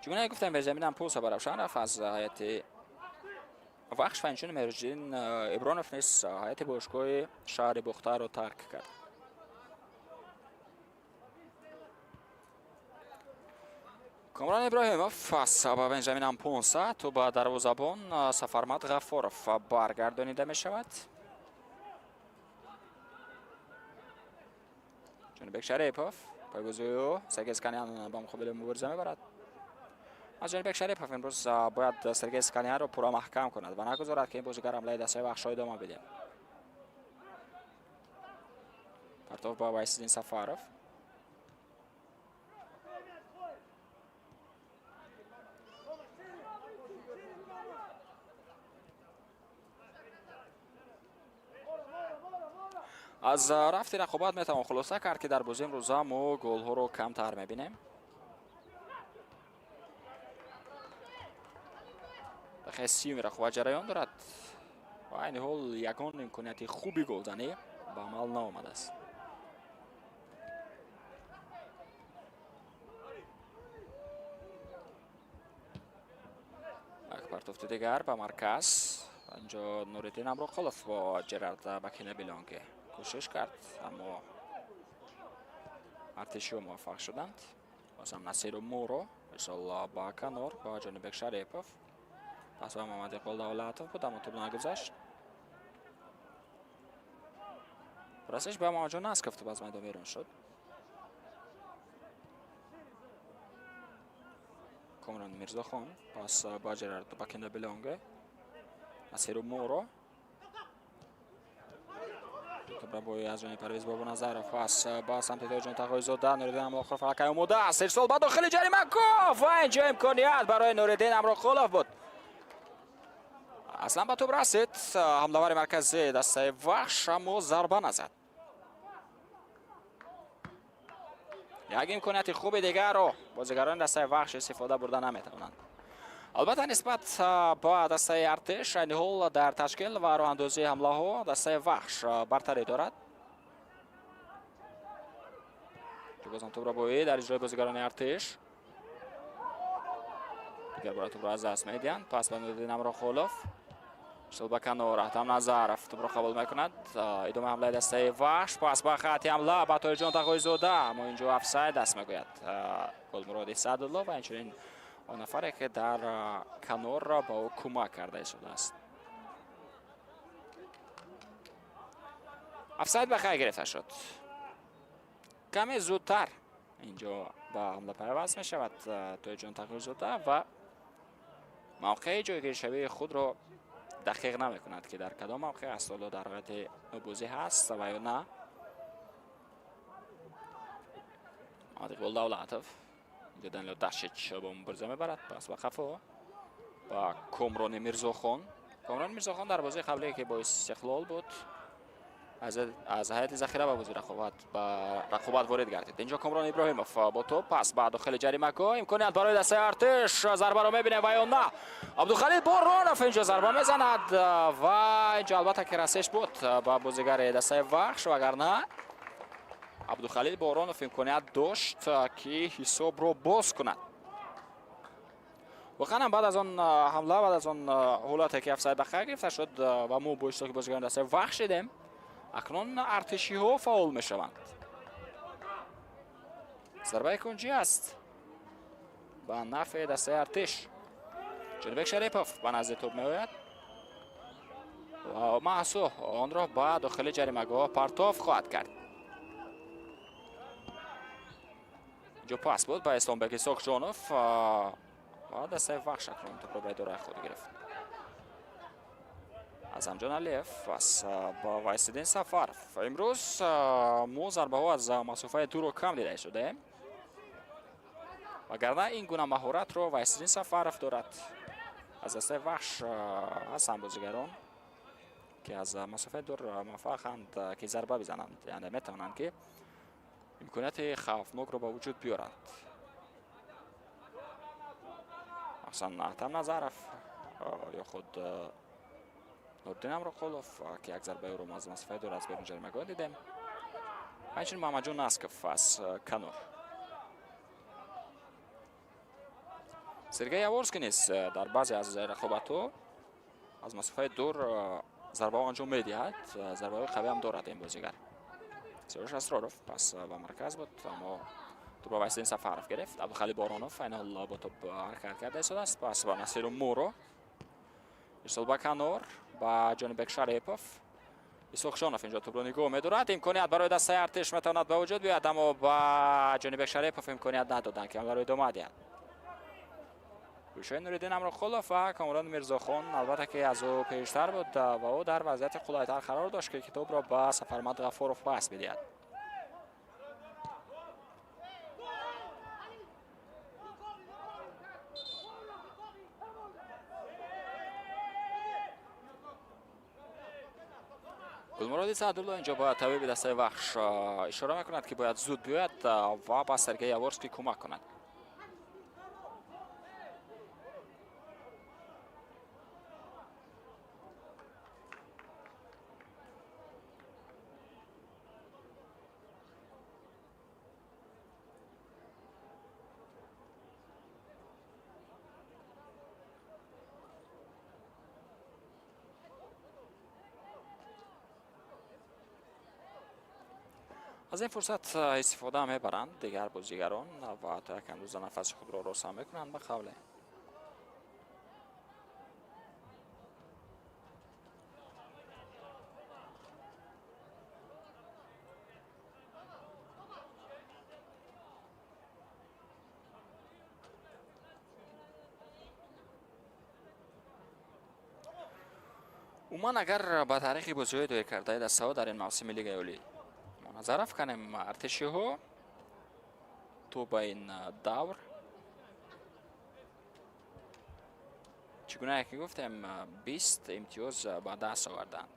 Чунонае гуфтем, Бенҷамин Ампулса ба Равшан рафт аз ҳайати Вахш ва инчунин Меҳруҷиддин Ибронов низ ҳайати бошгоҳи шаҳри Бухтарро тарк кард. Комрон Иброҳимов пас ба Бенҷамин Ампунса, ту ба дарвозабон Сафармад Ғаффоров баргардонида мешавад. Ҷонибек Шарипов, пойбозии ӯ Сергей Сканян ба муқобили мубориза мебарад. Аз Ҷонибек Шарипов имрӯз бояд Сергей Сканянро пурра маҳкам кунад ва нагузорад, ки ин бозигар ҳамлаи дастаи Вахшро идома бидиҳад. Партов ба Вайсиддин Сафаров. Аз рафти рақобат метавон хулоса кард, ки дар бозии имрӯза мо голҳоро камтар мебинем. Дақиқаи 30-уми рақобат ҷараён дорад ва айни ҳол ягон имконияти хуби голзанӣ ба амал наомадааст. Як партофти дигар ба марказ. Инҷо Нуриддин Амроқулов бо Ҷерард Бакина Билонге кӯшиш кард, аммо артишиҳо муваффақ шуданд. Бозам Насиру Муро, мисол ба канор ба Ҷонибек Шарипов. Пас ба Муҳаммад Иқбол Давлатов буд, аммо тӯб нагузашт. Расиш ба Муҳаммадҷон Насков, тӯб аз майдон берун шуд. Комрон Мирзохон пас ба Ҷерард Бакина Билонге. Насиру Муро. Тӯбрабои аз ҷониби Парвиз Бобоназаров пас ба самти Тоҷон Тағоизода. Нуриддин Амроқулов аллакай омода аст. Ирсол ба дохили ҷаримагоҳ ва инҷо имконият барои Нуриддин Амроқулов буд. Аслан ба тӯб расид ҳамлавари марказии дастаи Вахш, аммо зарба назад. Як имконияти хуби дигарро бозигарони дастаи Вахш истифода бурда наметавонанд. Албатта, нисбат ба дастаи Артиш, айни ҳол дар ташкил ва роҳандозии ҳамлаҳо дастаи Вахш бартарӣ дорад. Бозам тӯбрабоӣ дар иҷрои бозигарони Артиш. Дигар бора тӯбро аз даст медиҳанд. Пас ба Нуриддин Амроқулов. Ирсол ба канор, Аҳтам Назаров тӯбро қабул мекунад. Идомаи ҳамлаи дастаи Вахш. Пас ба хати ҳамла ба Тоҳирҷон Тағоизода, аммо инҷо офсайд аст, мегӯяд Гулмуроди Саъдулло ва инчунин он нафаре, ки дар канор ба ӯ кӯмак карда истодааст. Офсайд ба хайр гирифта шуд. Каме зудтар инҷо ба ҳамла пайваст мешавад Тоҳирҷон Тағоизода ва мавқеи ҷойгиршавии худро дақиқ намекунад, ки дар кадом мавқеъ аст, ҳоло дар ҳолати бозӣ ҳаст ва ё на. Иқбол Давлатов, инҷо Данило Дашич бо мубориза мебарад. Пас ба қафо ба Комрони Мирзохон. Комрони Мирзохон дар бозии қаблие, ки бо Истиқлол буд, аз ҳайати захира ба бозии рақобат ба рақобат ворид гардид. Инҷо Комрон Иброҳимов бо тӯб, пас ба дохили ҷаримагоҳ, имконият барои дастаи Артиш, зарбаро мебинем ва ё на? Абдухалил Боронов инҷо зарба мезанад ва инҷо албатта ки расиш буд ба бозигари дастаи Вахш, вагарна Абдухалил Боронов имконият дошт, ки ҳисобро боз кунад. Воқеан баъд аз он ҳамла, баъд аз он ҳолате ки офсайд ба хайр гирифта шуд ва мо бо иштироки бозигарони дастаи Вахш дидем, акнун артишиҳо фаъол мешаванд. Зарбаи кунҷӣ аст ба нафъи дастаи Артиш. Ҷонибек Шарипов ба назди тӯб меояд ва маҳсу онро ба дохили ҷаримагоҳ партоф хоҳад кард. Инҷо пас буд ба Исломбек Исоқҷонов ва дастаи Вахш акнун тӯбро ба идораи худ гирифт. Азамҷон Алиев пас ба Вайсиддин Сафаров. Имрӯз мо зарбаҳо аз масофаи дуро кам дида истодаем, вагарна ин гуна маҳоратро Вайсиддин Сафаров дорад. Аз дастаи Вахш ҳастанд бозигарон, ки аз масофаи дур муваффақанд, ки зарба бизананд, яъне метавонанд, ки имконияти хавфнокро ба вуҷуд биёранд. Махсусан Аҳтам Назаров ё худ Нуриддин Амроқулов, ки як зарбаи ӯро аз масофаи дур аз берун ҷаримагоҳ дидем. Ҳамчунин Муҳаммадҷон Насков аз канор. Сергей Яворский низ дар баъзе аз рақобатҳо аз масофаи дур зарбаҳо анҷом медиҳад. Зарбаҳои қавӣ ҳам дорад ин бозигар. Сиёвуш Асроров пас ба марказ буд, аммо тӯбро Вайсиддин Сафаров гирифт. Абдухалил Боронов айни ҳол бо тӯб ҳаракат карда истодааст. Пас ба Насиру Муро, ирсол ба канор ба Ҷонибек Шарипов. Исоқҷонов инҷо тӯбро нигоҳ медорад. Имконият барои дастаи Артиш метавонад ба вуҷуд биёяд, аммо ба Ҷонибек Шарипов имконият надоданд, ки ҳамларо идома диҳад. Гӯшаи Нуриддин Амроқулов ва Комрон Мирзохон албатта, ки аз ӯ пештар буд ва ӯ дар вазъияти қулайтар қарор дошт, ки тӯбро ба Сафармад Ғафуров пас бидиҳад. Гулмуроди Саъдулло инҷо ба табиби дастаи Вахш ишора мекунад, ки бояд зуд биёяд ва ба Сергей Яворский кӯмак кунад. Аз ин фурсат истифода мебаранд дигар бозигарон ва то як андоза нафаси худро рост ҳам мекунанд, ба қавле. Умуман, агар ба таърихи бозиҳои доир кардаи дастаҳо дар ин мавсими Лигаи Олӣ назар афканем, артишиҳо то ба ин давр, чӣ гуна ки гуфтем, 20 имтиёз ба даст оварданд.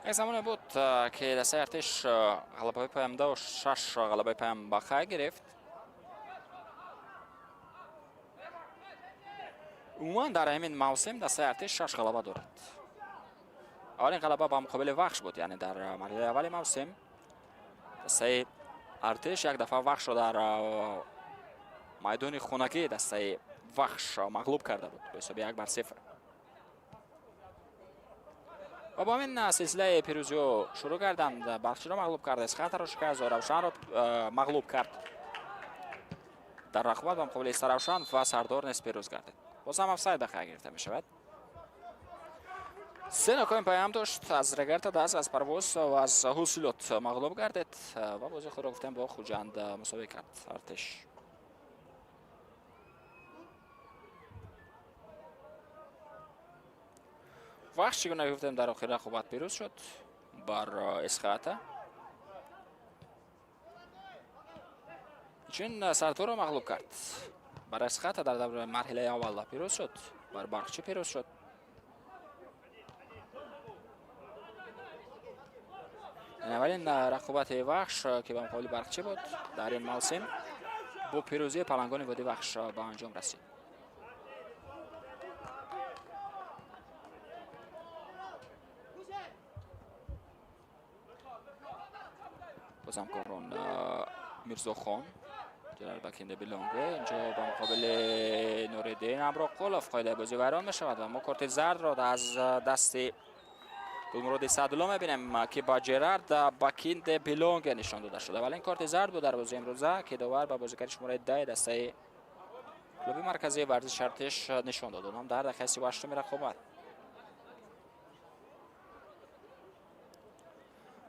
Як замоне буд, ки дастаи Артиш ғалабаҳои паям дошт, шаш ғалабаи паям ба хай гирифт. Умуман, дар ҳамин мавсим дастаи Артиш шаш ғалаба дорад. Аввалин ғалаба ба муқобили Вахш буд, яъне дар марҳилаи аввали мавсим дастаи Артиш як дафъа Вахшро дар майдони хонагии дастаи Вахш мағлуб карда буд бо ҳисоби 1-0. Ва бо ҳамин силсилаи пирӯзиҳо шурӯъ карданд. Балхчиро мағлуб кард, Эсхатаро шикаст, Равшанро мағлуб кард. Дар рақобат ба муқобили Истаравшан ва Сардор низ пирӯз гардид. Боз ҳам офсайд ба қайд гирифта мешавад. Се нокоми паям дошт, аз Регарта даст, аз Парвоз ва аз Ҳусилот мағлуб гардид ва бозии худро, гуфтем, бо Хуҷанд мусовӣ кард Артиш. Вахш, чӣ гуна гуфтем, дар охири рақобат пирӯз шуд бар Эсхата. Инчунин Сардорро мағлуб кард. Бар Эсхата дар давраи марҳилаи аввал пирӯз шуд, бар Барқчӣ пирӯз шуд. Аввалин рақобати Вахш, ки ба муқобили Барқчӣ буд, дар ин мавсим бо пирӯзии палангони водии Вахш ба анҷом расид. Боз ҳам Комрон Мирзохон. Ҷерард Бакинде Билонге инҷо ба муқобили Нуриддин Ҳамроқулов қоидаи бозӣ вайрон мешавад ва мо корти зардро аз дасти Гулмуроди Саъдулло мебинем, ки ба Ҷерард Бакинде Билонге нишон дода шуда. Вале ин корти зард буд дар бозии имрӯза, ки довар ба бозигари шумораи 10 дастаи клуби марказии варзиши Артиш нишон дод. Онҳам дар дақиқаи 38-уми рақобат.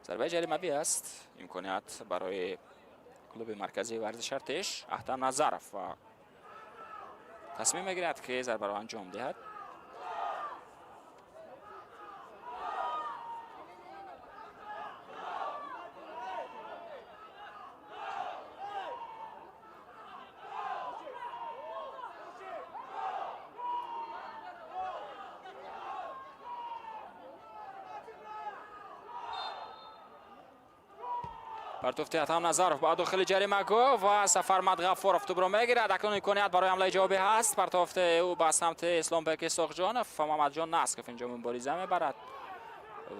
Зарбаи ҷаримавӣ аст. Имконият барои клуби марказии варзиши Артиш. Аҳтам Назаров тасмим мегирад, ки зарбаро анҷом диҳад. Партофти Атам Назаров ба дохили ҷаримагоҳ ва Сафармад Ғаффоров тӯбро мегирад. Акнун имконият барои ҳамлаи ҷавобӣ ҳаст. Партофти ӯ ба самти Исломбек Исоқҷонов ва Мамадҷон Насков инҷо мубориза мебарад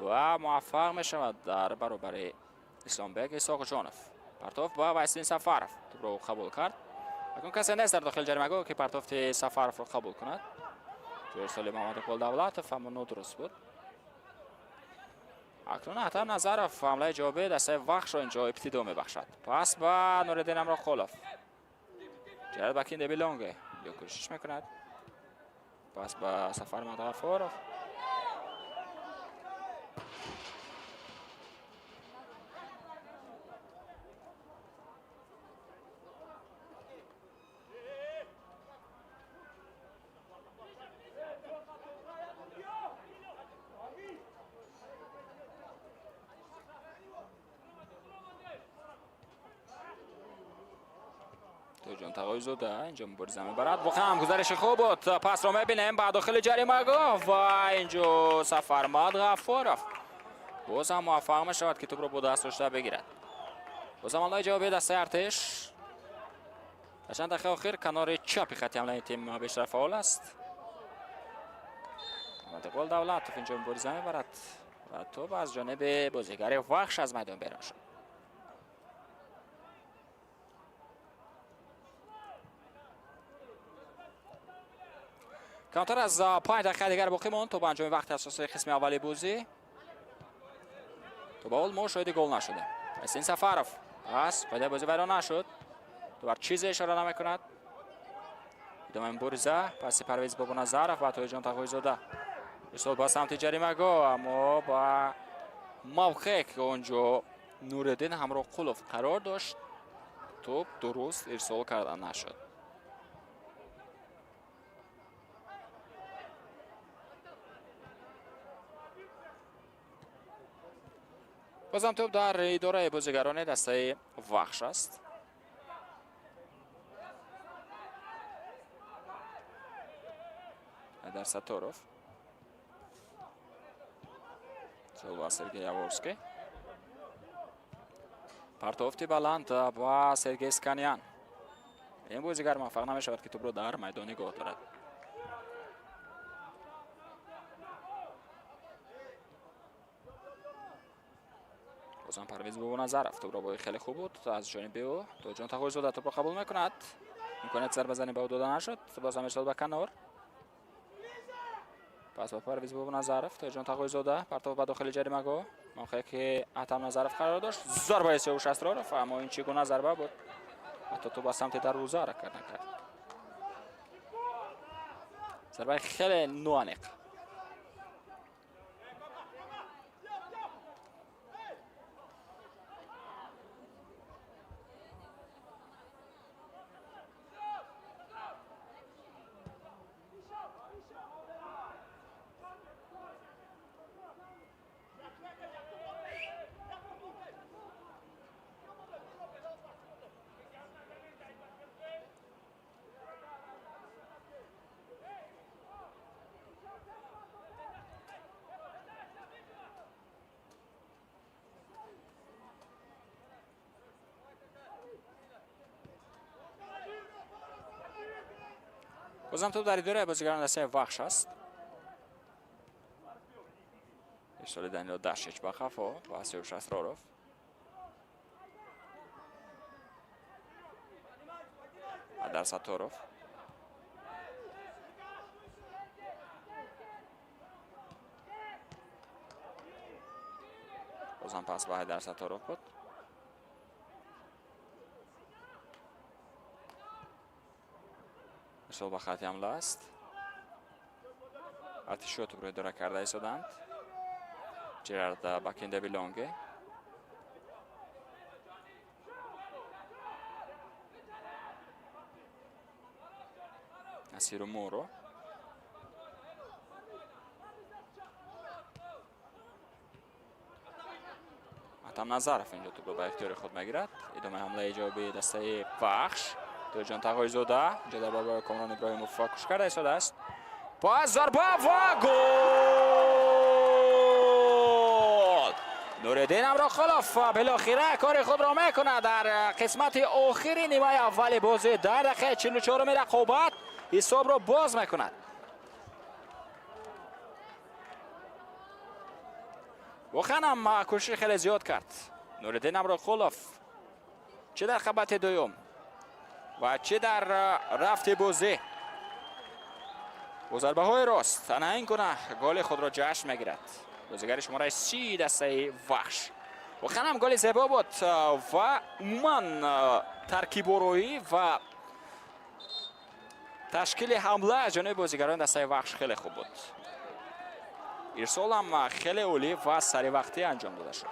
ва муваффақ мешавад дар баробари Исломбек Исоқҷонов. Партофт ба Вайсиддин Сафаров, тӯбро ӯ қабул кард. Акнун касе нест дар дохили ҷаримагоҳ, ки партофти Сафаровро қабул кунад. Ҷойсоли Муҳаммад Иқбол Давлатов, аммо нодуруст буд. Акнун Атам Назаров ҳамлаи ҷавобии дастаи Вахшро инҷо ибтидо мебахшад. Пас ба Нуриддин Ҳамроқулов. Ҷерард Бакинде Билонге ё кӯшиш мекунад. Пас ба Сафармад Ғаффоров. Тоҷон Тағоизода инҷо мубориза мебарад. Воқеан ҳам гузариши хуб буд. Пасро мебинем ба дохили ҷаримагоҳ ва инҷо Сафармад Ғаффоров боз ҳам муваффақ мешавад, ки тӯбро бо даст дошта бигирад. Боз ҳам ҳамлаи ҷавобии дастаи Артиш. Дар чанд дақиқаи охир канори чапи хатти ҳамлаи тим бештар фаъол аст. Муҳаммад Давлатов инҷо мубориза мебарад ва тӯб аз ҷониби бозигари Вахш аз майдон берун шуд. Камтар аз 5 дақиқа дигар боқӣ монд то ба анҷоми вақти асосии қисми аввали бозӣ. То ба ҳол мо шоҳиди гол нашудем. Ҳасин Сафаров пас қоидаи бозӣ вайрон нашуд. Довар чизе ишора намекунад. Идомаи мубориза паси Парвиз Бобоназаров ва Тоҳирҷон Тағоизода. Ирсол ба самти ҷаримагоҳ, аммо ба мавқее ки он ҷо Нуриддин Ҳамроқулов қарор дошт, тӯб дуруст ирсол карда нашуд. Бозам тӯб дар идораи бозигарони дастаи Вахш аст. Айдар Сатторов. Ба Сергей Яворский. Партофти баланд ба Сергей Сканян. Ин бозигар муваффақ намешавад, ки тӯбро дар майдон нигоҳ дорад. Бозам Парвиз Бобоназаров тӯбро бои хеле хуб буд аз ҷониби ӯ. Тоҷон Тағоизода тӯбро қабул мекунад. Имконият зарбазанӣ ба ӯ дода нашуд. Бозам ирсол ба канор. Пас ба Парвиз Бобоназаров, Тоҷон Тағоизода партов ба дохили ҷаримагоҳ. Мавқее ки Атам Назаров қарор дошт. Зарбаи Сиёвуш Асроров, аммо ин чӣ гуна зарба буд? Ҳатто тӯб ба самти дарвоза ҳаракат накард. Зарбаи хеле ноаниқ. Бозам тӯб дар идораи бозигарон дастаи Вахш аст. Ирсоли Данило Дашич ба қафо ва Сиёвуш Асроров. Ҳайдар Сатторов. Бозам пас ба Ҳайдар Сатторов буд. Ирсол ба хати ҳамла аст. Артишиҳо тӯбро идора карда истоданд. Жерард Бакинде Билонге. Насиру Моро. Атам Назаров инҷо тӯбро ба ихтиёри худ мегирад. Идомаи ҳамлаи ҷавобии дастаи Вахш. Тоҷон Тағойзода инҷо дар баробари Комрон Иброҳимов кӯшиш карда истодааст. Пас зарба ва гол! Нуриддин Амроқулов билохира кори худро мекунад дар қисмати охири нимаи аввали бозӣ дар дақиқаи 44-уми рақобат ҳисобро боз мекунад. Воқеан ҳам кӯшиши хеле зиёд кард Нуриддин Амроқулов, чӣ дар қабати дуюм ва чӣ дар рафти бозӣ. Бо зарбаҳои рост ана ин гуна голи худро ҷашн мегирад бозигари шумораи 30 дастаи Вахш. Воқеан ҳам голи зебо буд ва умуман таркибороӣ ва ташкили ҳамла аз ҷониби бозигарони дастаи Вахш хеле хуб буд. Ирсол ҳам хеле олӣ ва саривақтӣ анҷом дода шуд.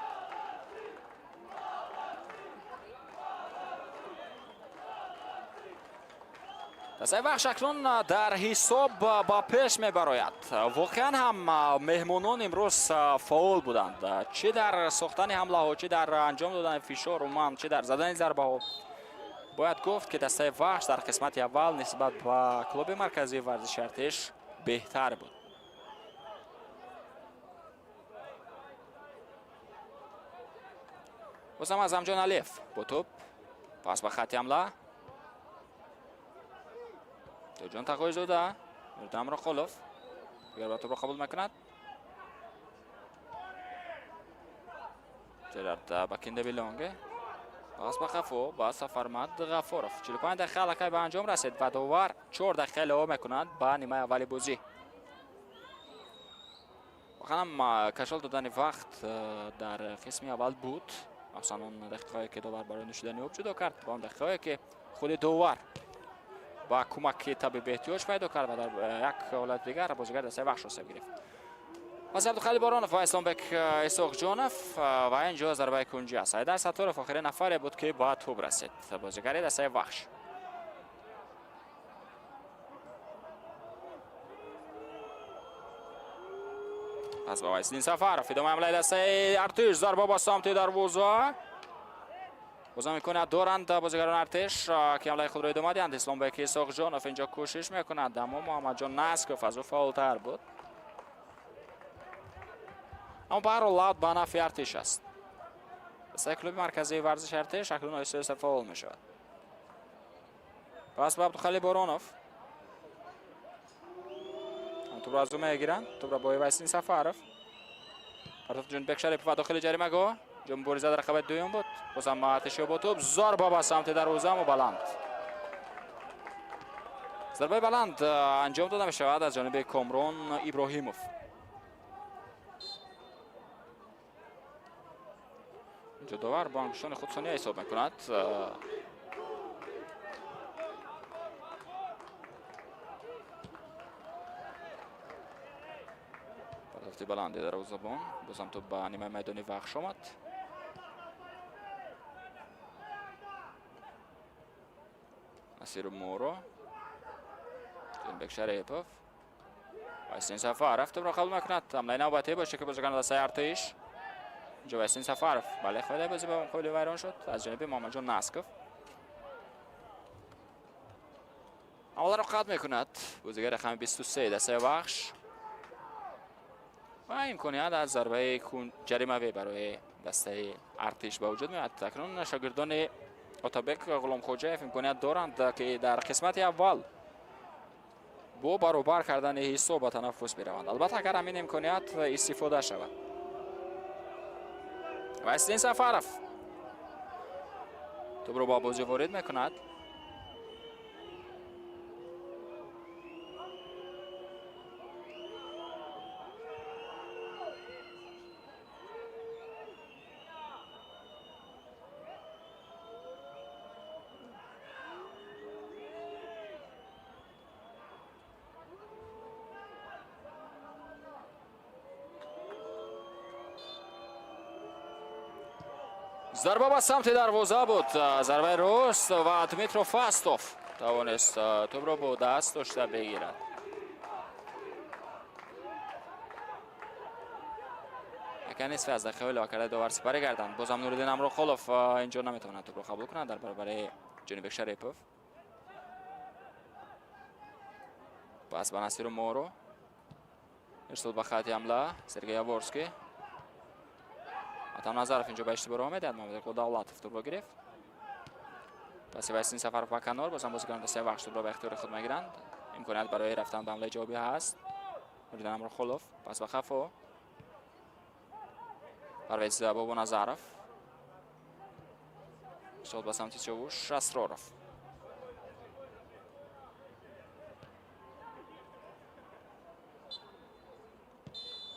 Дастаи Вахш акнун дар ҳисоб ба пеш мебарояд. Воқеан ҳам меҳмонон имрӯз фаъол буданд, чӣ дар сохтани ҳамлаҳо, чӣ дар анҷом додани фишор, умуман чӣ дар задани зарбаҳо. Бояд гуфт, ки дастаи Вахш дар қисмати аввал нисбат ба клуби марказии варзиши Артиш беҳтар буд. Бозам Азамҷон Алиев бо тӯб, пас ба хати ҳамла. Тоҷон Тағойзода, Нуриддин Амроқулов дигар ба тӯбро қабул мекунад. Жерард Бакинде Билонге. Пас ба қафо ба Сафармад Ғафоров. 45 дақиқа аллакай ба анҷом расид ва довар 4 дақиқа илова мекунад ба нимаи аввали бозӣ. Воқеан ҳам кашол додани вақт дар қисми аввал буд. Махсусан он дақиқаҳое, ки довар барои нӯшидани об ҷудо кард ва он дақиқаҳое, ки худи довар ба кӯмаки табиб эҳтиёҷ пайдо кард ва дар як ҳолати дигар бозигар дастаи Вахш осеб гирифт. Пас Абдухалил Боронов ва Исломбек Исоқҷонов ва инҷо зарбаи кунҷӣ аст. Ҳайдар Сатторов охирин нафаре буд, ки ба тӯб расид, бозигари дастаи Вахш. Пас ба Вайсиддин Сафаров, идомаи ҳамлаи дастаи Артиш, зарба ба самти дарвоза. Бозам имконият доранд бозигарони Артиш, ки ҳамлаи худро идома диҳанд. Исломбек Исоқҷонов инҷо кӯшиш мекунад, аммо Муҳаммадҷон Насков аз ӯ фаъолтар буд. Аммо ба ҳар ҳол аут ба нафъи Артиш аст. Дастаи клуби марказии варзиши Артиш акнун оҳиста оҳиста фаъол мешавад. Пас ба Абдухалил Боронов. Тӯбро аз ӯ мегиранд. Тӯбро бо Вайсиддин Сафаров. Партофт Ҷунбек Шарипов ва дохили ҷаримагоҳ. Ҷо мубориза дар рақабати дуюм буд. Бозам Артишиё бо тӯб, зарба ба самти дарвоза, аммо баланд. Зарбаи баланд анҷом дода мешавад аз ҷониби Комрон Иброҳимов. Инҷо довар бо ангуштони худ сония ҳисоб мекунад. Партофти баланди дарвозабон. Бозам тӯб ба нимаи майдони Вахш омад. Насиру Моро. Ҷонбек Шарипов. Вайсиддин Сафаров тӯбро қабул мекунад. Ҳамлаи навбатӣ боше, ки бозигарони дастаи Артиш. Инҷо Вайсиддин Сафаров. Бале, қоидаи бозӣ ба муқобили вайрон шуд аз ҷониби Муҳаммадҷон Насков. Ҳамларо қатъ мекунад бозигари рақами 23 дастаи Вахш. Ва имконият аз зарбаи ҷаримавӣ барои дастаи Артиш ба вуҷуд меояд. Акнун шогирдони Отабек Ғуломхоҷаев имконият доранд, ки дар қисмати аввал бо баробар кардани ҳисоб ба танаффус бираванд. Албатта, агар ҳамин имконият истифода шавад. Вайсиддин Сафаров тӯбро ба бозӣ ворид мекунад. Зарба ба самти дарвоза буд, зарбаи рост ва Дмитро Фастов тавонист тӯбро бо даст дошта бигирад. Яке нисфи аз дақиқаҳои иловакардаи довар сипарӣ гарданд. Бозам Нуриддин Амрохолов инҷо наметавонад тӯбро қабул кунад дар баробари Ҷонибек Шарипов. Пас ба Насиру Моро. Ирсол ба хати ҳамла Сергей Яворский. Атам Назаров инҷо ба иштибоҳ роҳ медиҳад. Мамадиқул Давлатов тӯбро гирифт. Паси Вайсин Сафаров ба канор. Бозам бозикунон дастаи Вахш тӯбро ба ихтиёри худ мегиранд. Имконият барои рафтан ба ҳамлаи ҷавобӣ ҳаст. Нуриддин Амрохолов пас ба хафо. Парвез Бобоназаров. Ирсол ба самти Сиёвуш Асроров.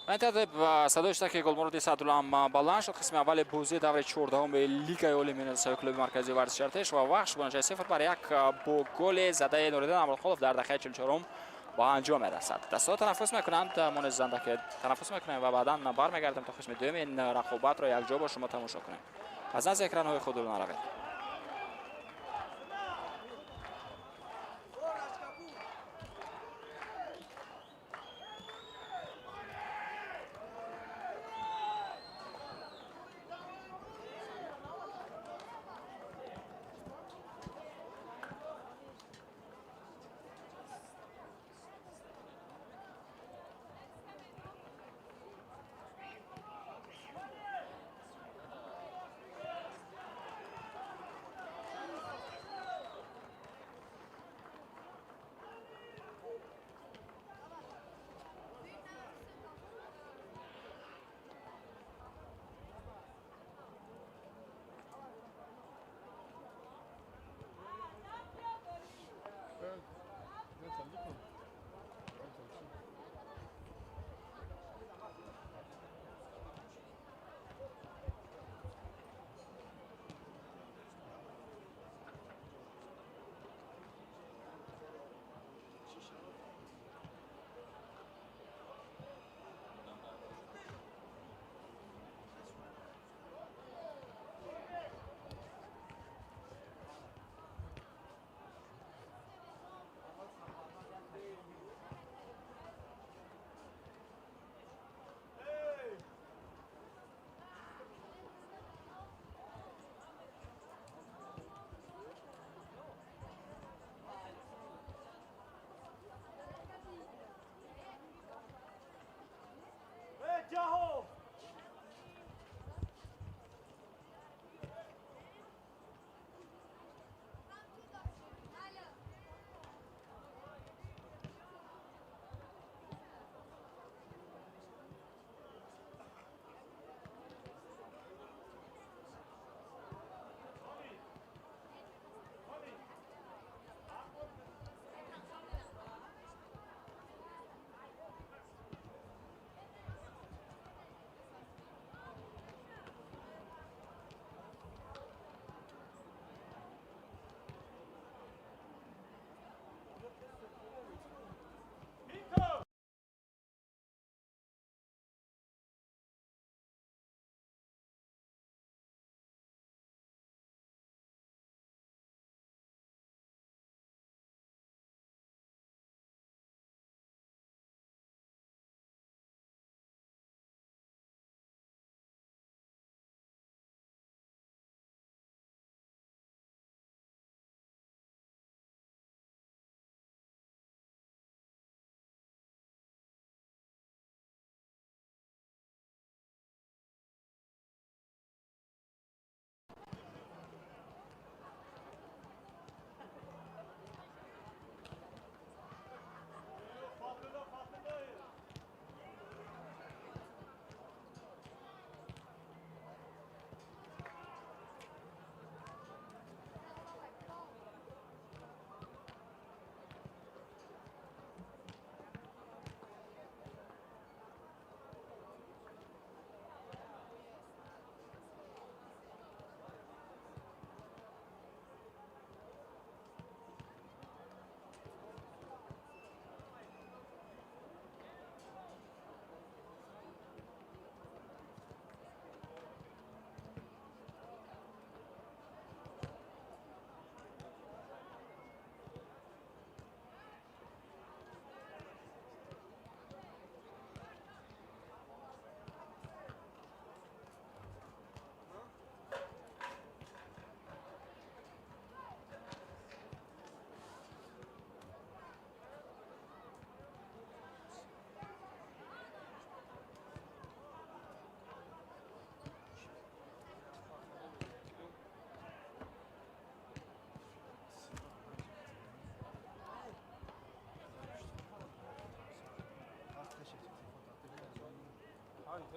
Ба ин тартиб садои иштираки Голмуроди Саъдулло баланд шуд. Қисми аввали бозии даври 14-уми Лигаи олии миёнадастаи клуби марказии варзиши Артеш ва Вахш бо натиҷаи 0-1 бо голи задаи Нуриддин Амрохолов дар дақиқаи 44-ум ба анҷом мерасад. Дастаҳо танаффус мекунанд, мо низ андаке танаффус мекунем ва баъдан бармегардем то қисми дуюми ин рақобатро якҷо бо шумо тамошо кунем. Аз назди экранҳои худ дур наравед.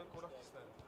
Sen ko'rak isterim.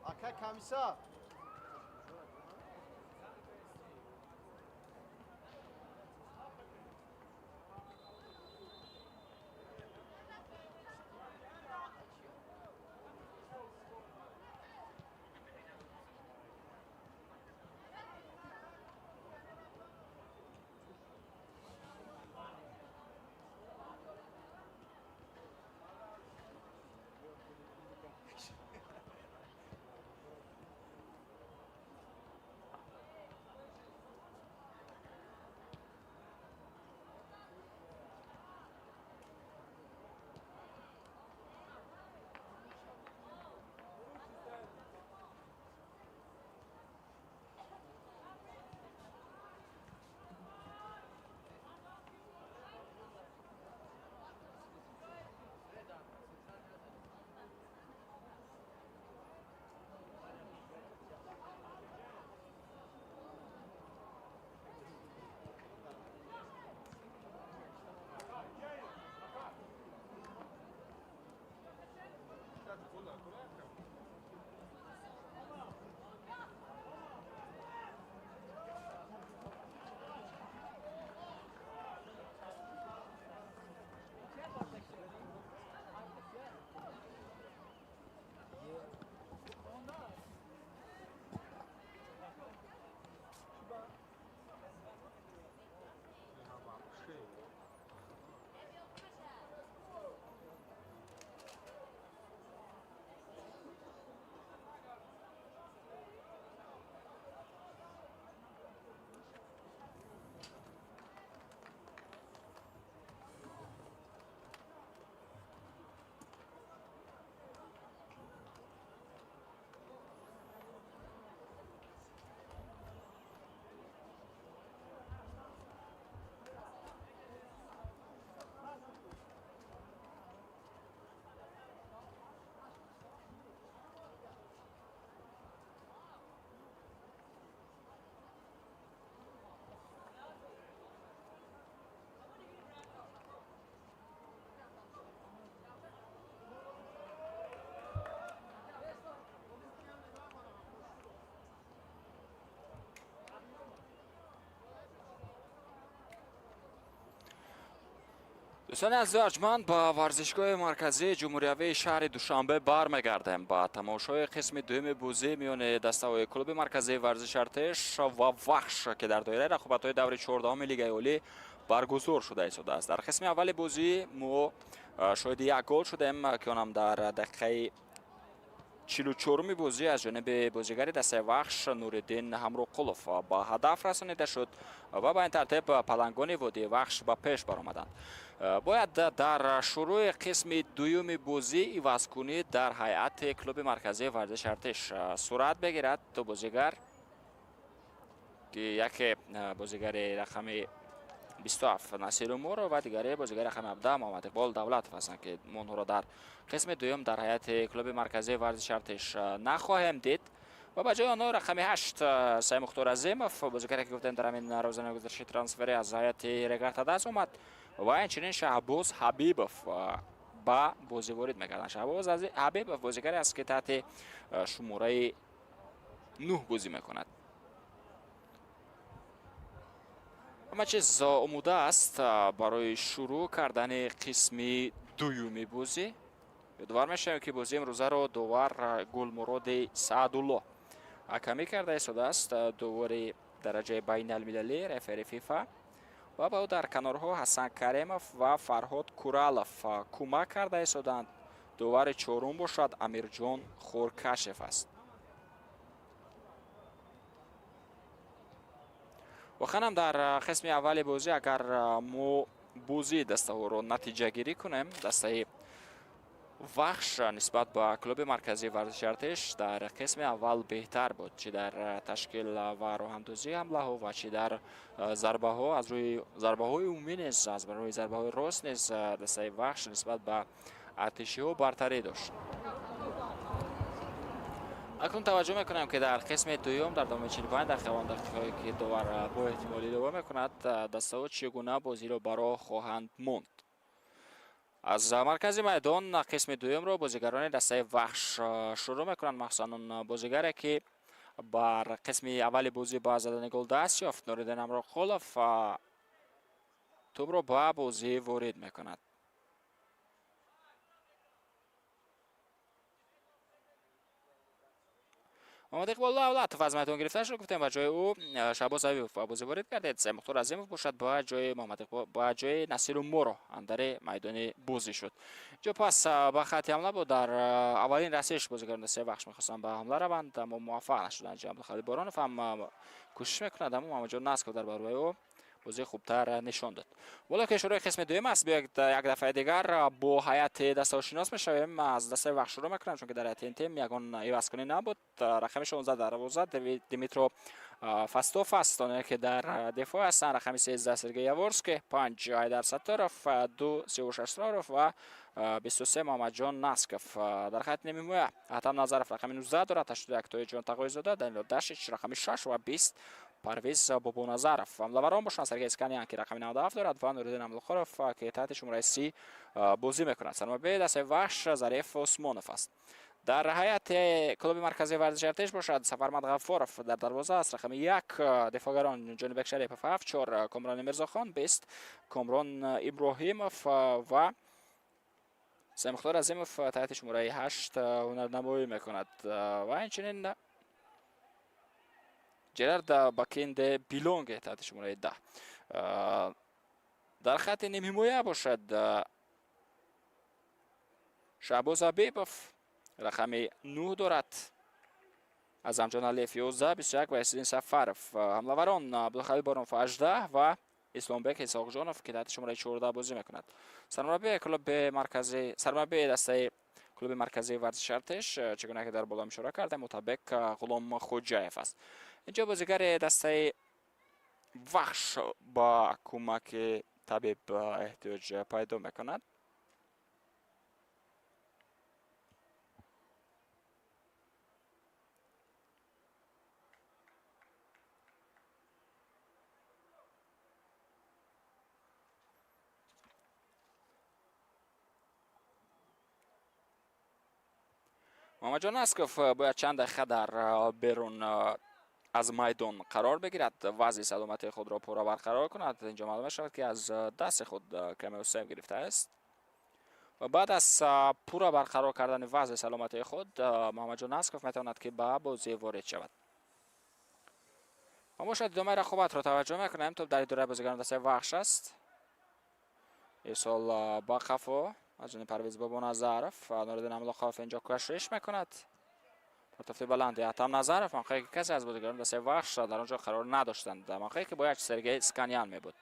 Ака комиссар. Дӯстони азизу арҷманд, ба варзишгоҳи марказии ҷумҳуриявии шаҳри Душанбе бармегардем. Ба тамошои қисми дуюми бозӣ миёни дастаҳои клуби марказии варзиши Артеш ва Вахш, ки дар доираи рақобатҳои даври 14-уми Лигаи Олӣ баргузор шуда истодааст. Дар қисми аввали бозӣ мо шоҳиди як гол шудем, ки онам дар дақиқаи 44-уми бозӣ аз ҷониби бозигари дастаи Вахш Нуриддин Ҳамроқулов ба ҳадаф расонида шуд ва ба ин тартиб палангони водии Вахш ба пеш баромаданд. Бояд дар шурӯи қисми дуюми бозӣ ивазкунӣ дар ҳайати клуби марказии варзиши Артеш сурат бигирад. Ду бозигар, ки яке бозигари рақами 27 Насир Умуров ва дигаре бозигари рақами 17 Муҳаммад Иқбол Давлатов ҳастанд, ки мо онҳоро дар қисми дуюм дар ҳайати клуби марказии варзиши Артеш нахоҳем дид ва ба ҷои онҳо рақами 8 Саймухтор Азимов, бозигаре ки гуфтем дар ҳамин рӯзанаи гузариши трансферӣ аз ҳайати Регар-ТадАЗ омад, ва инчунин Шаҳбоз Ҳабибов ба бозӣ ворид мекарданд. Шаҳбоз Ҳабибов бозигаре аст, ки таҳти шумораи 9 бозӣ мекунад. Ҳама чиз омода аст барои шурӯъ кардани қисми дуюми бозӣ. Ёдовар мешавем, ки бозии имрӯзаро довар Гулмуроди Саадулло ҳакамӣ карда истодааст, довари дараҷаи байналмилалӣ, рефери ФИФА, ва ба ӯ дар канорҳо Ҳасан Каримов ва Фарҳод Куралов кӯмак карда истоданд. Довари чорум бошад Амирҷон Хуркашев аст. Воқеан ҳам дар қисми аввали бозӣ агар мо бозии дастаҳоро натиҷагирӣ кунем, дастаи Вахш нисбат ба клуби марказии варзиши Артеш дар қисми аввал беҳтар буд, чӣ дар ташкил ва роҳандозии ҳамлаҳо ва чӣ дар зарбаҳо. Аз рӯи зарбаҳои умумӣ низ, аз рӯи зарбаҳои рост низ дастаи Вахш нисбат ба артишиҳо бартарӣ дошт. Акнун таваҷҷӯҳ мекунем, ки дар қисми дуюм дар давоми 45 дақиқа ва он дақиқаҳое ки довар бо эҳтимол илова мекунад, дастаҳо чӣ гуна бозиро ба роҳ хоҳанд монд. Аз маркази майдон қисми дуюмро бозигарони дастаи Вахш шурӯъ мекунанд. Махсусан он бозигаре, ки бар қисми аввали бозӣ ба задани гол даст ёфт, Нуриддин Амроқулов тӯбро ба бозӣ ворид мекунад. Муҳаммад Иқбол Давлатов аз майдон гирифта шуд, гуфтем, ба ҷои ӯ Шаҳбоз Абибов ба бозӣ ворид гардид. Мухтор Азимов бошад, ба ҷои Муҳаммад Иқбол, ба ҷои Насиру Моро андари майдони бозӣ шуд. Инҷо пас ба хати ҳамла буд. Дар аввалин расиш бозигарони дастаи Вахш мехостанд ба ҳамла раванд, аммо муваффақ нашуданд. Инҷо Абдулхалил Боронов ҳам кӯшиш мекунад, аммо Муҳаммадҷон Насков дар баробари ӯ бозии хубтар нишон дод. Боло ки шурӯи қисми дуюм аст, биёед як дафъаи дигар бо ҳайати дастаҳо шинос мешавем. Аз дастаи Вахш шурӯъ мекунам, чунки дар ҳайати ин тим ягон ивазкунӣ набуд. Рақами 16 дарвоза Димитро Фастов аст, оне ки дар дифоъ ҳастанд рақами 13 Сергей Яворский, 5 Айдар Сатторов, 2 Сиёвуш Асроров ва 23 Муҳаммадҷон Насков. Дар хати нимҳимоя Атам Назаров рақами 19 дорад, 81 Тоиҷон Тағоизода, Данило Дашич рақами 6 ва 20 Парвиз Бобоназаров. Ҳамлаварон бошанд Сергей Сканян, ки рақами 97 дорад, ва Нуриддин Амлухоров, ки таҳти шумораи 30 бозӣ мекунад. Сармураббии дастаи Вахш Зариф Усмонов аст. Дар ҳайати клуби марказии варзиши Артиш бошад Сафармад Ғаффоров дар дарвоза аст, рақами 1 дифоъгарон Ҷонибек Шарипов 7, 4 Комрон Мирзохон, 20 Комрон Иброҳимов ва Мухтор Азимов таҳти шумораи 8 ҳунарнамоӣ мекунад ва инчунин Жерард Бакенде Билонге таҳти шумораи 10. Дар хати нимҳимоя бошад Шаҳбоз Абибов рақами 9 дорад, Азамҷон Алиев 11, 21 ва Исиддин Сафаров. Ҳамлаварон Абдулхалил Боронов 18 ва Исломбек Исоқҷонов, ки таҳти шумораи 14 бозӣ мекунад. Сармураббии клуби марказӣ, сармураббии дастаи клуби марказии варзиши Артиш, чӣ гуна ки дар боло ишора кардем, Отабек Ғуломхоҷаев аст. Инҷо бозигари дастаи Вахш ба кӯмаки табиб эҳтиёҷ пайдо мекунад. Муҳаммадҷон Насков бояд чанд дақиқа дар берун аз майдон қарор бигирад, вазъи саломатии худро пурра барқарор кунад. Инҷо маълум мешавад, ки аз дасти худ каме осеб гирифтааст ва баъд аз пурра барқарор кардани вазъи саломатии худ Муҳаммадҷон Насков метавонад, ки ба бозӣ ворид шавад. Ва бошад, идомаи рақобатро таваҷҷӯҳ мекунем. Топ дар идораи бозигарони дастаи Вахш аст. Ирсол ба қафо аз ҷониби Парвиз Бобоназаров. Нуриддин Амлоқов инҷо кӯшиш мекунад. Партофти баланди Атам Назаров, мавқее ки касе аз бозигарони дастаи Вахш дар он ҷо қарор надоштанд, мавқее ки бояд Сергей Сканян мебуд.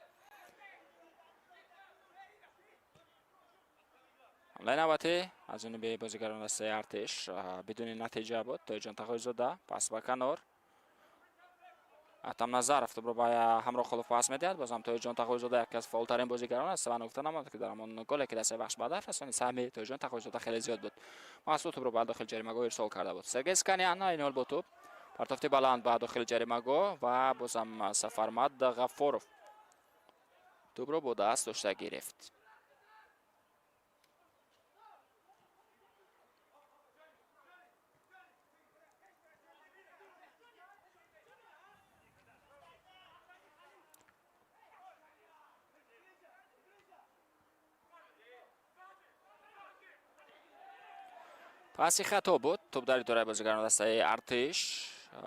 Ҳамлаи навбатӣ аз ҷониби бозигарони дастаи Артиш бидуни натиҷа буд. Тоиҷон Тағоизода пас ба канор. Атам Назаров тӯбро ба Ҳамроҳқулов пас медиҳад. Боз ҳам Тоиҷон Тағоизода яке аз фаъолтарин бозигарон аст ва нукта намонд, ки дар ҳамон голе, ки дастаи Вахш ба ҳадаф расонид, саҳми Тоиҷон Тағоизода хеле зиёд буд. Маҳсуд тӯбро ба дохили ҷаримагоҳ ирсол карда буд. Сергей Сканян ин ҳол бо тӯб, партофти баланд ба дохили ҷаримагоҳ ва бозам Сафармад Ғаффоров тӯбро бо даст дошта гирифт. Паси хато буд. Тӯб дар идораи бозигарони дастаи Артиш.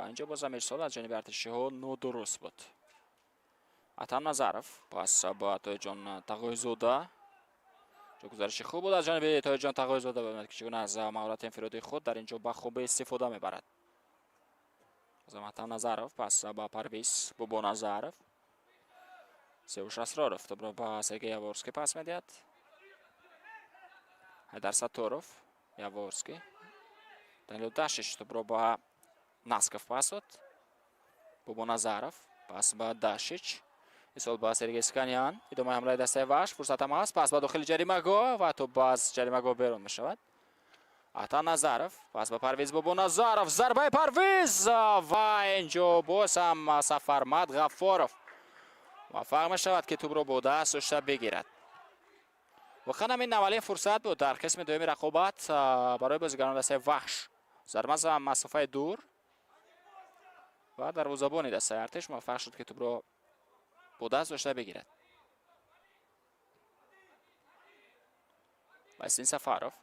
Инҷо бозам ирсол аз ҷониби артишиҳо нодуруст буд. Атам Назаров пас ба Тоиҷон Тағоизода. Ҷо гузариши хуб буд аз ҷониби Тоиҷон Тағоизода. Бибинед, ки чӣ гуна аз маҳорати инфиродии худ дар инҷо ба хубӣ истифода мебарад. Бозам Атам Назаров пас ба Парвиз Бобоназаров. Сеуш Асроров тӯбро ба Сергей Яворский пас медиҳад. Ҳайдар Сатторов, Яворский. Данило Дашич тӯбро ба Насков пас дод. Бобоназаров пас ба Дашич. Ирсол ба Сергей Сканян. Идомаи ҳамлаи дастаи Вахш. Фурсат ҳам ҳаст. Пас ба дохили ҷаримагоҳ ва тӯб аз ҷаримагоҳ берун мешавад. Атам Назаров пас ба Парвиз Бобоназаров. Зарбаи Парвиз ва инҷо боз ҳам Сафармад Ғаффоров муваффақ мешавад, ки тӯбро бо даст дошта бигирад. Воқеан ҳам ин аввалин фурсат буд дар қисми дуюми рақобат барои бозигарони дастаи Вахш. Зарба за масофаи дур ва дарвозабони дастаи Артиш муваффақ шуд, ки тӯбро бо даст дошта бигирад. Василин Сафаров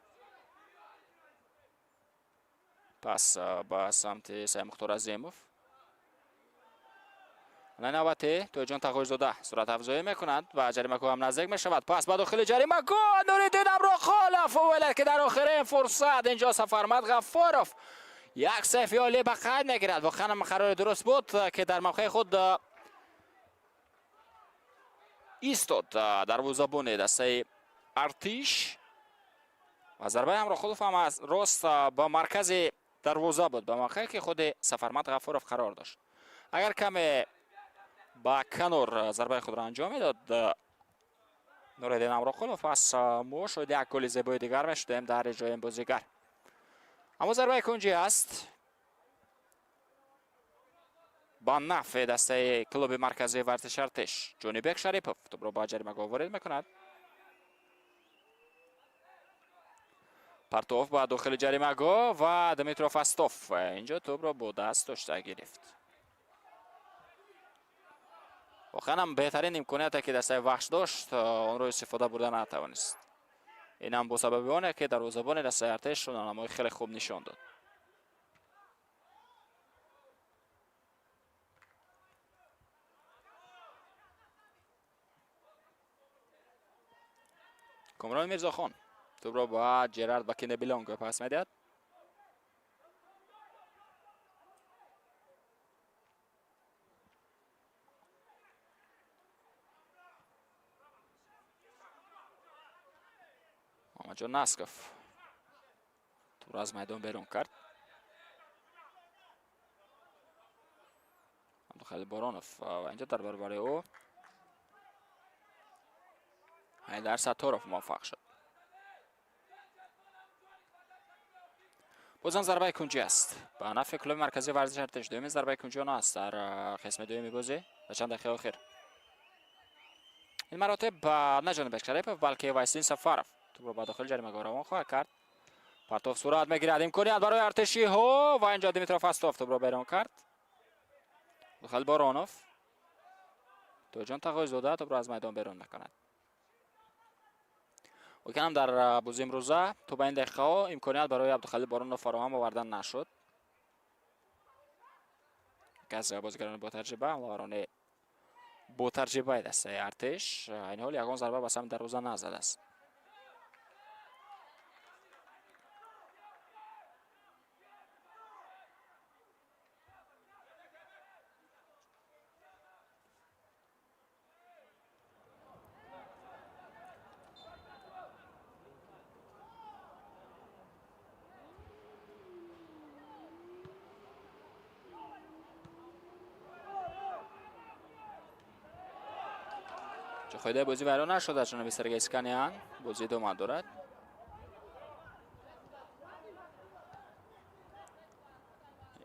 пас ба самти Саймухтор Азимов. Навбати Тоҷон Тағоизода суратафзоӣ мекунад ва ҷаримагоҳ ҳам наздик мешавад. Пас ба дохили ҷаримагоҳ Нуриддин Амроқулов, велад ки дар охирин фурсат инҷо Сафармад Ғаффоров як сайфи олӣ ба қайд мегирад. Воқеан ҳам қарори дуруст буд, ки дар мавқеи худ истод дарвозабони дастаи Артиш ва зарбаи Амроқулов ҳам аз рост ба маркази дарвоза буд, ба мавқее ки худи Сафармад Ғаффоров қарор дошт. Агар каме ба канор зарбаи худро анҷом медод Нуриддин Амроқулов, пас мо шоҳиди як голи зебои дигар мешудем дар иҷрои ин бозигар. Аммо зарбаи кунҷӣ аст ба нафъи дастаи клуби марказии варзиши Артиш. Ҷонибек Шарипов тӯбро ба ҷаримагоҳ ворид мекунад. Партов ба дохили ҷаримагоҳ ва Дмитро Фастов инҷо тӯбро бо даст дошта гирифт. Воқеан ҳам беҳтарин имконияте ки дастаи Вахш дошт, онро истифода бурда натавонист. Ин ҳам бо сабаби оне ки дарвозабони дастаи Артиш ҳунарнамои хеле хуб нишон дод. Комрон Мирзохон тӯбро ба Ҷерард Бакинебилонг пас медиҳад. Муҳаммадҷон Насков тӯбро аз майдон берун кард. Абдухалил Боронов ва инҷо дар баробари ӯ Ҳайдар Сатторов муваффақ шуд. Бозам зарбаи кунҷӣ аст ба нафъи клуби марказии варзиши Артиш. Дуюмин зарбаи кунҷӣ он аст дар қисми дуюми бозӣ ва чанд дақиқаи охир. Ин маротиб на Ҷонибек Шарипов, балки Вайсин Сафаров тӯбро ба дохили ҷаримагоҳ равон хоҳад кард. Партов сурат мегирад, имконият барои артишиҳо ва инҷо Дмитро Фастов тӯбро берун кард. Абдухалил Боронов, Тоҷон Тағоизода тӯбро аз майдон берун мекунад. Воқеан дар бозии имрӯза то ба ин дақиқаҳо имконият барои Абдухалил Боронов фароҳам овардан нашуд. Яке аз бозигарони ботаҷриба, ҳамлаварони ботаҷрибаи дастаи Артиш, айни ҳол ягон зарба ба самти дарвоза назадааст. Қоидаи бозӣ вайрон нашуд аз ҷониби Сергей Сканян. Бозӣ идома дорад.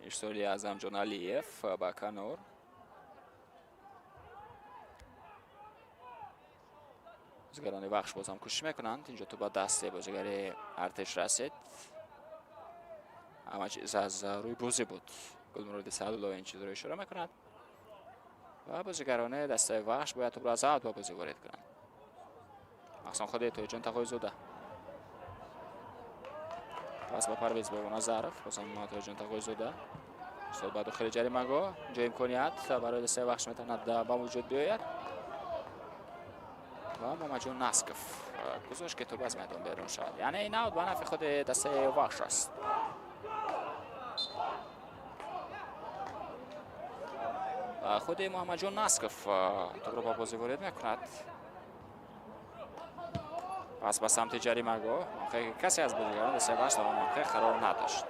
Ирсоли Аъзамҷон Алиев ба канор. Бозигарони Вахш бозам кӯшиш мекунанд. Инҷо тӯб ба дасти бозигари Артиш расид. Ҳама чиз аз рӯи бозӣ буд. Гулмуроди Саъдулло ин чизро ишора мекунад. Ва бозигарони дастаи Вахш бояд тӯбро аз авт ба бозӣ ворид кунанд. Махсусан худи Тоҷон Тағоизода. Пас ба Парвиз Бобоназаров, бозам Тоҷон Тағоизода. Устод ба дохили ҷаримагоҳ. Инҷо имконият барои дастаи Вахш метавонад ба вуҷуд биёяд. Ва Муҳаммадҷон Насков гузошт, ки тӯб аз майдон берун шавад. Яъне ин аут ба нафъи худи дастаи Вахш аст. Худи Муҳаммадҷон Насков тӯбро ба бозӣ ворид мекунад. Пас ба самти ҷаримагоҳ, касе аз бозигарон дастаи Вахш дар он мавқеъ қарор надошт.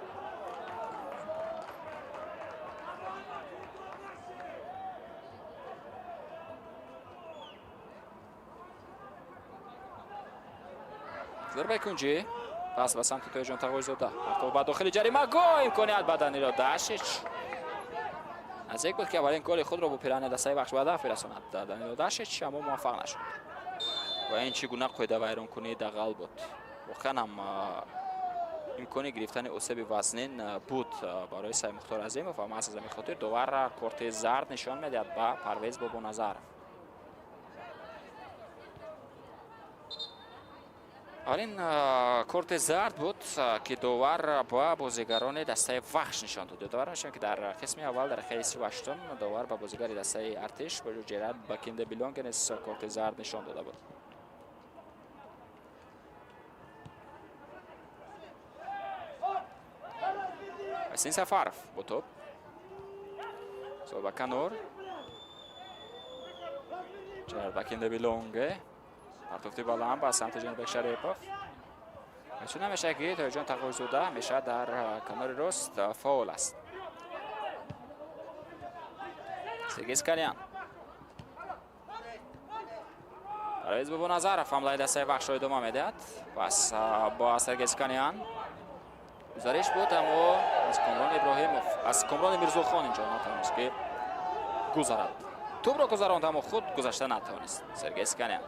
Зарбаи кунҷӣ пас ба самти Тоҷон Тағоизода. Партов ба дохили ҷаримагоҳ, имконият ба Данило Дашич. Наздик буд, ки аввалин голи худро бо пирани дастаи Вахш ба ҳадаф бирасонад Данило Дашич, аммо муваффақ нашуд. Ва ин чӣ гуна қоидавайронкунии дағал буд. Воқеан ҳам имкони гирифтани осеби вазнин буд барои Саймухтор Азимов ва маҳз аз ҳамин хотир довар корти зард нишон медиҳад ба Парвез Бобоназаров. Аввалин корти зард буд, ки довар ба бозигарони дастаи Вахш нишон дод. Ёдовар мешавем, ки дар қисми аввал дар дақиқаи 38 довар ба бозигари дастаи Артиш Ҷерард Бакинде Билонге низ корти зард нишон дода буд. Ҳасин Сафаров бо топ ба канор. Ҷерард Бакинде Билонге партофти баланд ба самти Ҷонибек Шарипов. Чун намешавад, ки Тоҳирҷон Тақвойзода ҳамеша дар канори рост фаъол аст. Сергей Скалян. Парвез Бобоназаров ҳамлаи дастаи Вахшро идома медиҳад. Пас ба Сергей Скалян гузариш буд, аммо аз Комрон Иброҳимов, аз Комрони Мирзохон инҷо натавонист, ки гузарад. Тӯбро гузаронд, аммо худ гузашта натавонист Сергей Скалян.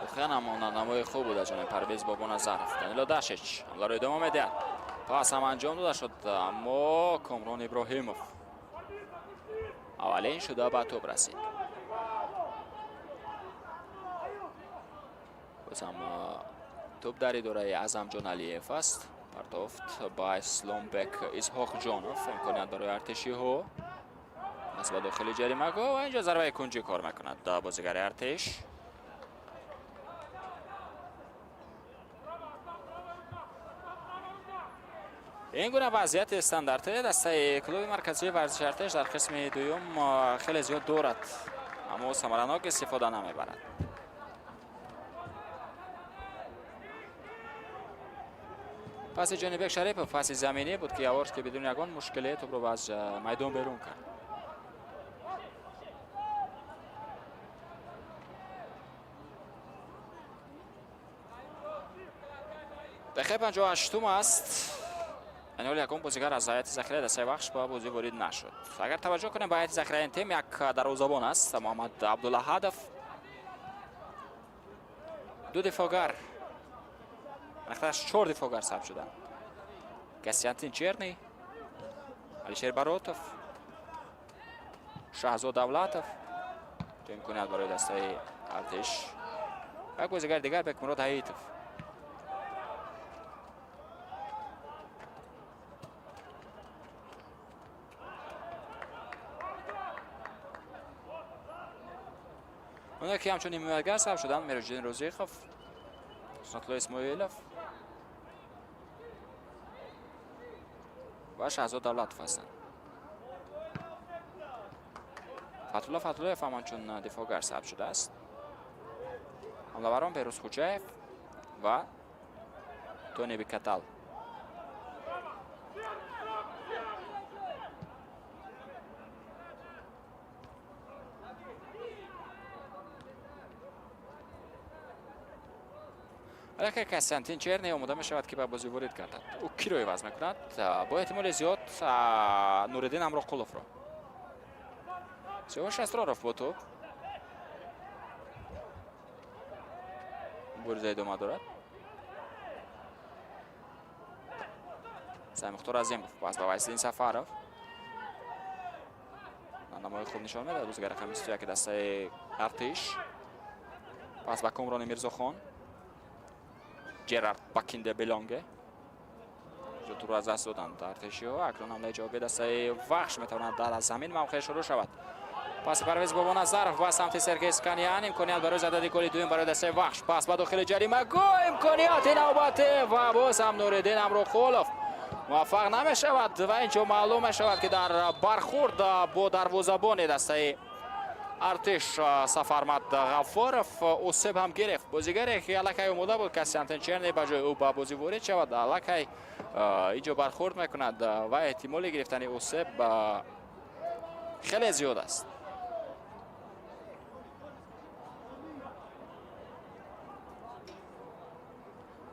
Воқеан ҳам намои хуб буд аз ҷониби Парвез Бобоназаров. Данило Дашич ҳамларо идома медиҳад. Пас ҳам анҷом дода шуд, аммо Комрон Иброҳимов аввалин шуда ба тӯб расид. Боз ҳам тӯб дар идораи Аъзамҷон Алиев аст. Партофт ба Исломбек Исҳоқҷонов. Имконият барои артишиҳо. Пас ба дохили ҷаримагоҳ ва инҷо зарбаи кунҷӣ кор мекунад бозигари Артиш. Ин гуна вазъияти стандарти дастаи клуби марказии варзиши Артиш дар қисми дуюм хеле зиёд дорад, аммо самаранок истифода намебарад. Паси Ҷонибек Шарипов паси заминӣ буд, ки Яворский бидуни ягон мушкиле тӯбро аз майдон берун кард. Дақиқаи 58 аст. Яъне ҳоло ягон бозигар аз ҳайати захираи дастаи Вахш ба бозӣ ворид нашуд. Агар таваҷҷӯҳ кунем ба ҳайати захираи ин тим, як дарвозабон аст, Муҳаммад Абдулаҳадов. Ду дифоъгар, нахташ чор дифоъгар сабт шуданд. Костянтин Черный, Алишер Баротов, Шаҳзод Давлатов. То имконият барои дастаи Артиш. Як бозигари дигар Бекмурод Ҳаитов. Онҳое ки ҳамчун ҳимоятгар сабт шуданд, Мероҷиддин Розиқов, Ҳуснатулло Исмоилов ва Шаҳзод Давлатов ҳастанд. Фатулло Фатуллоев ҳам ҳамчун дифоъгар сабт шудааст. Ҳамлаварон Берӯз Хуҷаев ва Тони Бикатал. Аллакай Константин Черный омода мешавад, ки ба бозӣ ворид гардад. Ӯ киро иваз мекунад? Бо эҳтимоли зиёд Нуриддин Амроқуловро. Сиёвуш Асроров бо тӯб мубориза идома дорад. Саймухтор Азимов пас ба Вайсиддин Сафаров. Намои хуб нишон медиҳад бозигари рақами 21 дастаи Артиш. Пас ба Комрони Мирзохон. Ҷерард Бакинде Белонге. Тӯбро аз даст доданд артишиҳо. Акнун ҳамлаи ҷавобии дастаи Вахш метавонад дар замин мавқеъ шурӯъ шавад. Паси Парвез Бобоназаров ба самти Сергей Сканян. Имконият барои задани голи дуюм барои дастаи Вахш. Пас ба дохили ҷаримагоҳ, имконияти навбатӣ ва боз ҳам Нуриддин Амрухулов муваффақ намешавад ва инҷо маълум мешавад, ки дар бархурд бо дарвозабони дастаи Артиш Сафармад Ғаффоров осеб ҳам гирифт. Бозигаре ки аллакай омода буд Костянтин Черни ба ҷои ӯ ба бозӣ ворид шавад, аллакай инҷо бархурд мекунад ва эҳтимоли гирифтани осеб хеле зиёд аст.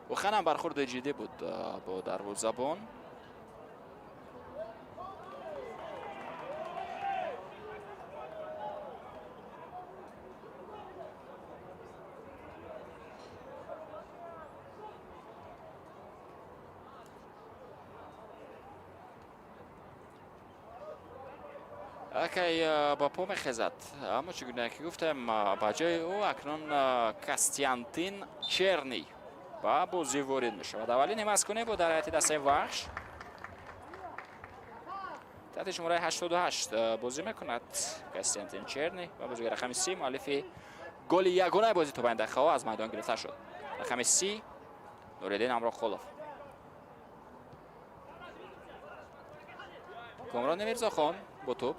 Воқеан ҳам бархурди ҷиддӣ буд бо дарвозабон. Аллакай ба по мехезад, аммо чӣ гуна ки гуфтем, ба ҷои ӯ акнун Костянтин Черний ба бозӣ ворид мешавад. Аввалин ҳимазкунӣ буд дар ҳайати дастаи Вахш. Таҳти шумораи 88 бозӣ мекунад Костянтин Черний ва бозигари рақами 30 муаллифи голи ягонаи бозӣ то ба ин дақиқаҳо аз майдон гирифта шуд. Рақами 30 Нуриддин Амрохулов. Комрони Мирзохон бо тӯб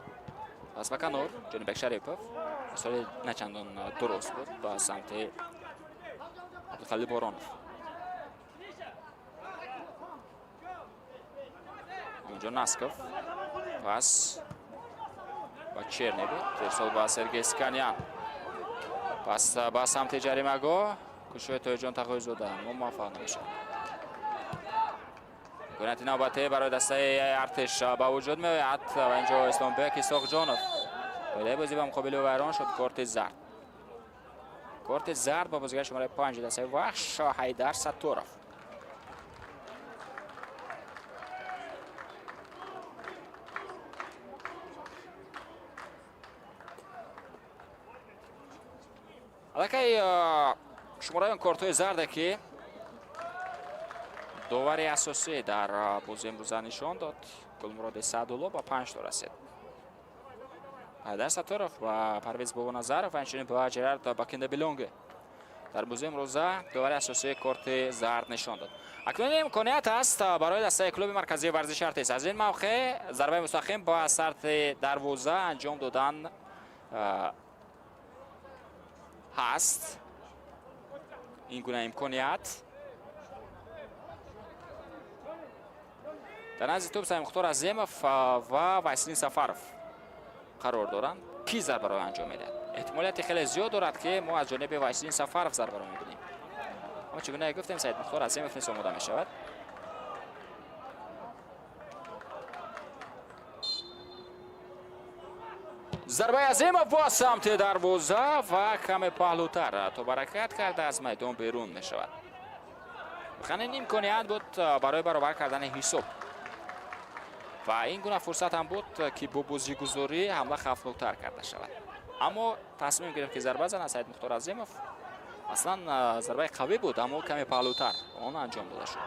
пас ба канор Ҷонибек Шарипов. Соли начандон дуруст буд ба самти Абдухалил Боронов. Онҷо Насков пас ба Черни буд, ирсол ба Сергей Сканян. Пас ба самти ҷаримагоҳ кӯшишҳои Тоҳирҷон Тағоизода, аммо муваффақ намешавад. Имконияти навбатӣ барои дастаи Артиш ба вуҷуд меояд ва инҷо Исломбек Исоқҷонов қоидаи бозӣ ба муқобили ӯ вайрон шуд. Корти зард. Корти зард ба бозигари шумораи 5 дастаи Вахш Ҳайдар Сатторов. Аллакай шумораи он кортҳои зарде ки довари асосӣ дар бозии имрӯза нишон дод, Гулмуроди Саъдулло, ба 5 то расид. Ҳайдар Сатторов ва Парвез Бобоназаров ва инчунин ба Жерард Бакинда Билонге дар бозии имрӯза довари асосии корти зард нишон дод. Акнун имконият аст барои дастаи клуби марказии варзиши Артиш. Аз ин мавқеъ зарбаи мустақим ба сарти дарвоза анҷом додан ҳаст. Ин гуна имконият дар назди тӯб Саидмухтор Азимов ва Вайсиддин Сафаров қарор доранд. Кӣ зарбаро анҷом медиҳад? Эҳтимолияти хеле зиёд дорад, ки мо аз ҷониби Вайсиддин Сафаров зарбаро мебинем. Аммо чӣ гуна гуфтем, Саидмухтор Азимов низ омода мешавад. Зарбаи Азимов бо самти дарвоза ва каме паҳлӯтар то баракат карда аз майдон берун мешавад. Воқеан ин имконият буд барои баробар кардани ҳисоб. Ва ин гуна фурсат ҳам буд, ки бо бозигузорӣ ҳамла хавфноктар карда шавад. Аммо тасмим гирифт, ки зарба занад Саидмухтор Азимов. Аслан зарбаи қавӣ буд, аммо каме паҳлӯтар он анҷом дода шуд.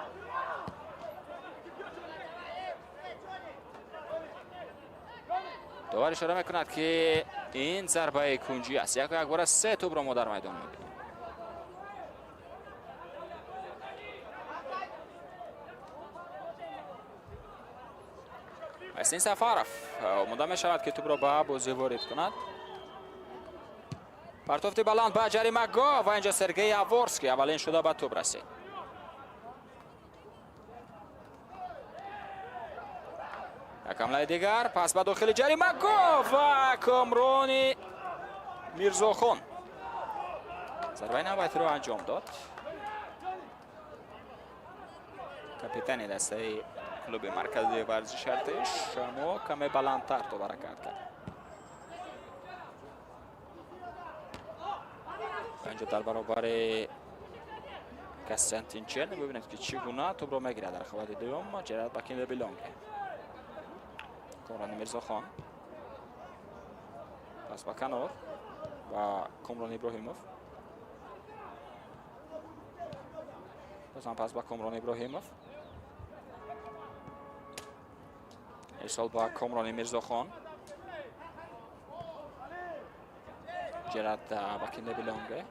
Довар ишора мекунад, ки ин зарбаи кунҷӣ аст. Яку якбора се тӯбро мо дар майдон мебинем. Вайсиддин Сафаров омода мешавад, ки тӯбро ба бозӣ ворид кунад. Партофти баланд ба ҷаримагоҳ ва инҷо Сергей Яворский аввалин шуда ба тӯб расид. Як ҳамлаи дигар, пас ба дохили ҷаримагоҳ ва Комрони Мирзохон зарбаи навбатиро анҷом дод. Капитани дастаи клуби марказии варзиши Артиш, аммо каме баландтар то баракат кард. Ва инҷо дар баробари Костянтин Черни бибинед, ки чӣ гуна тӯбро мегирад дар рақобати дуюм Жерард Бакинда Билонге. Комрони Мирзохон пас ба канор ва Комрон Иброҳимов, бозам пас ба Комрон Иброҳимов. Ирсол ба Комрони Мирзохон. Ҷерард ба Кинде.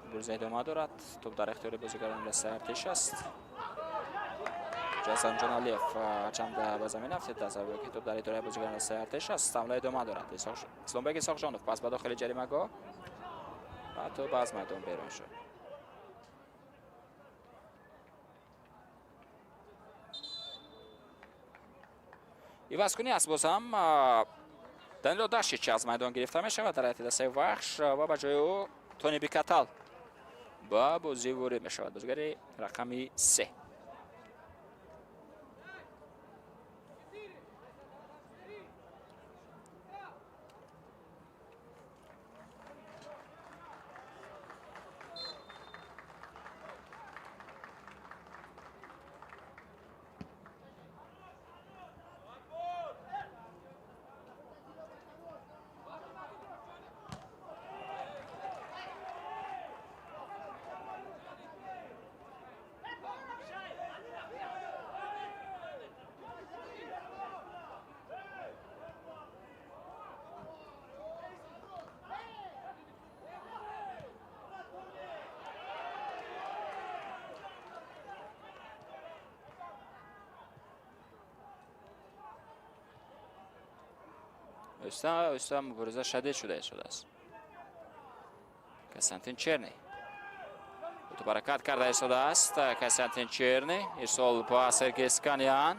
Мубориза идома дорад. Топ дар ихтиёри бозигарони дастаи Артиш аст. Ҷасанҷон Алиев чанд ба замин афтид, аз сабаби ки топ дар идораи бозигарони дастаи Артиш аст. Ҳамла идома дорад. Исломбек Исоқҷонов пас ба дохили ҷаримагоҳ ва топ аз майдон берун шуд. Ивазкунӣ аст боз ҳам. Данило Дашич аз майдон гирифта мешавад дар ҳайати дастаи Вахш ва ба ҷои ӯ Тони Бикатал ба бозӣ ворид мешавад, бозигари рақами 3. Оҳиста оҳиста мубориза шадид шуда истодааст. Константин Черный баракат карда истодааст. Константин Черный, ирсол ба Сергей Сканян,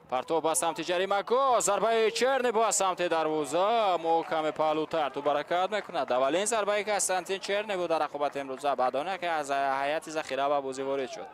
партов ба самти ҷаримагоҳ, зарбаи Черный ба самти дарвоза, аммо каме паҳлӯтар ту баракат мекунад. Аввалин зарбаи Константин Черный буд дар рақобати имрӯза, баъд оне ки аз ҳайати захира ба бозӣ ворид шуд.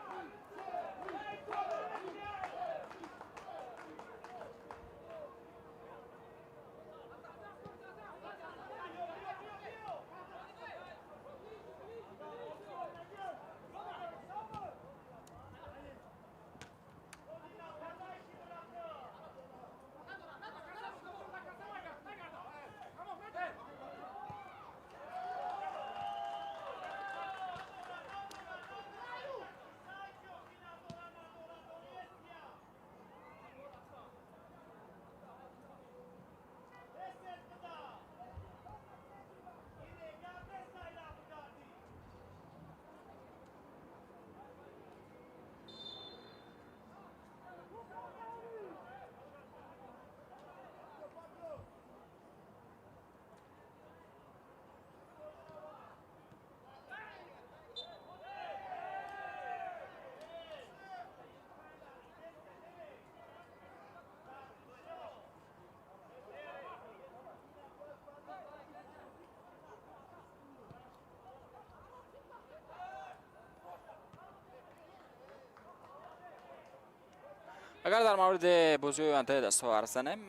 Агар дар мавриди бозиҳои ояндаи дастҳо арз занем,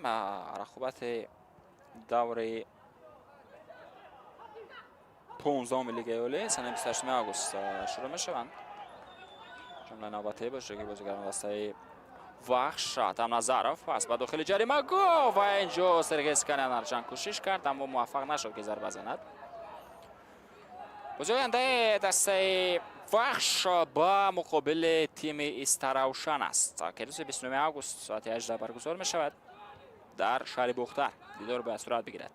рақобати даври 15-уми Лигаи Олӣ санаи 28 август шурӯъ мешаванд. Ҷумлаи навбатӣ бо иштироки бозигарони дастаи Вахш. Атам Назаров пас ба дохили ҷаримагоҳ ва инҷо Сергей Сканян ҳарчанд кӯшиш кард, аммо муваффақ нашуд ки зарба занад. Бозиҳои ояндаи дастаи Вахш ба муқобили тими Истаравшан аст, ки рӯзи 29 август соати 18 баргузор мешавад. Дар шаҳри Бухтар дидор бояд сурат бигирад.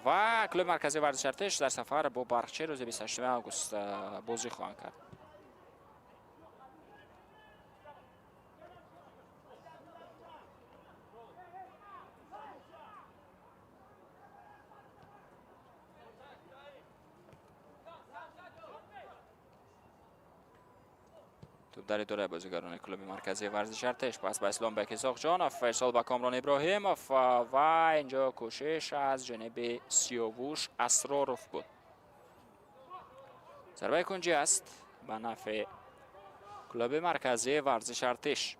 Ва клуби марказии варзиши Артиш дар сафар бо Барқчӣ рӯзи 28 август бозӣ хоҳанд кард. Дар идораи бозигарони клуби марказии варзиши Артиш, пас ба Исломбек Исоқҷонов, ирсол ба Комрон Иброҳимов ва инҷо кӯшиш аз ҷониби Сиёвуш Асроров буд. Зарбаи кунҷӣ аст ба нафъи клуби марказии варзиши Артиш.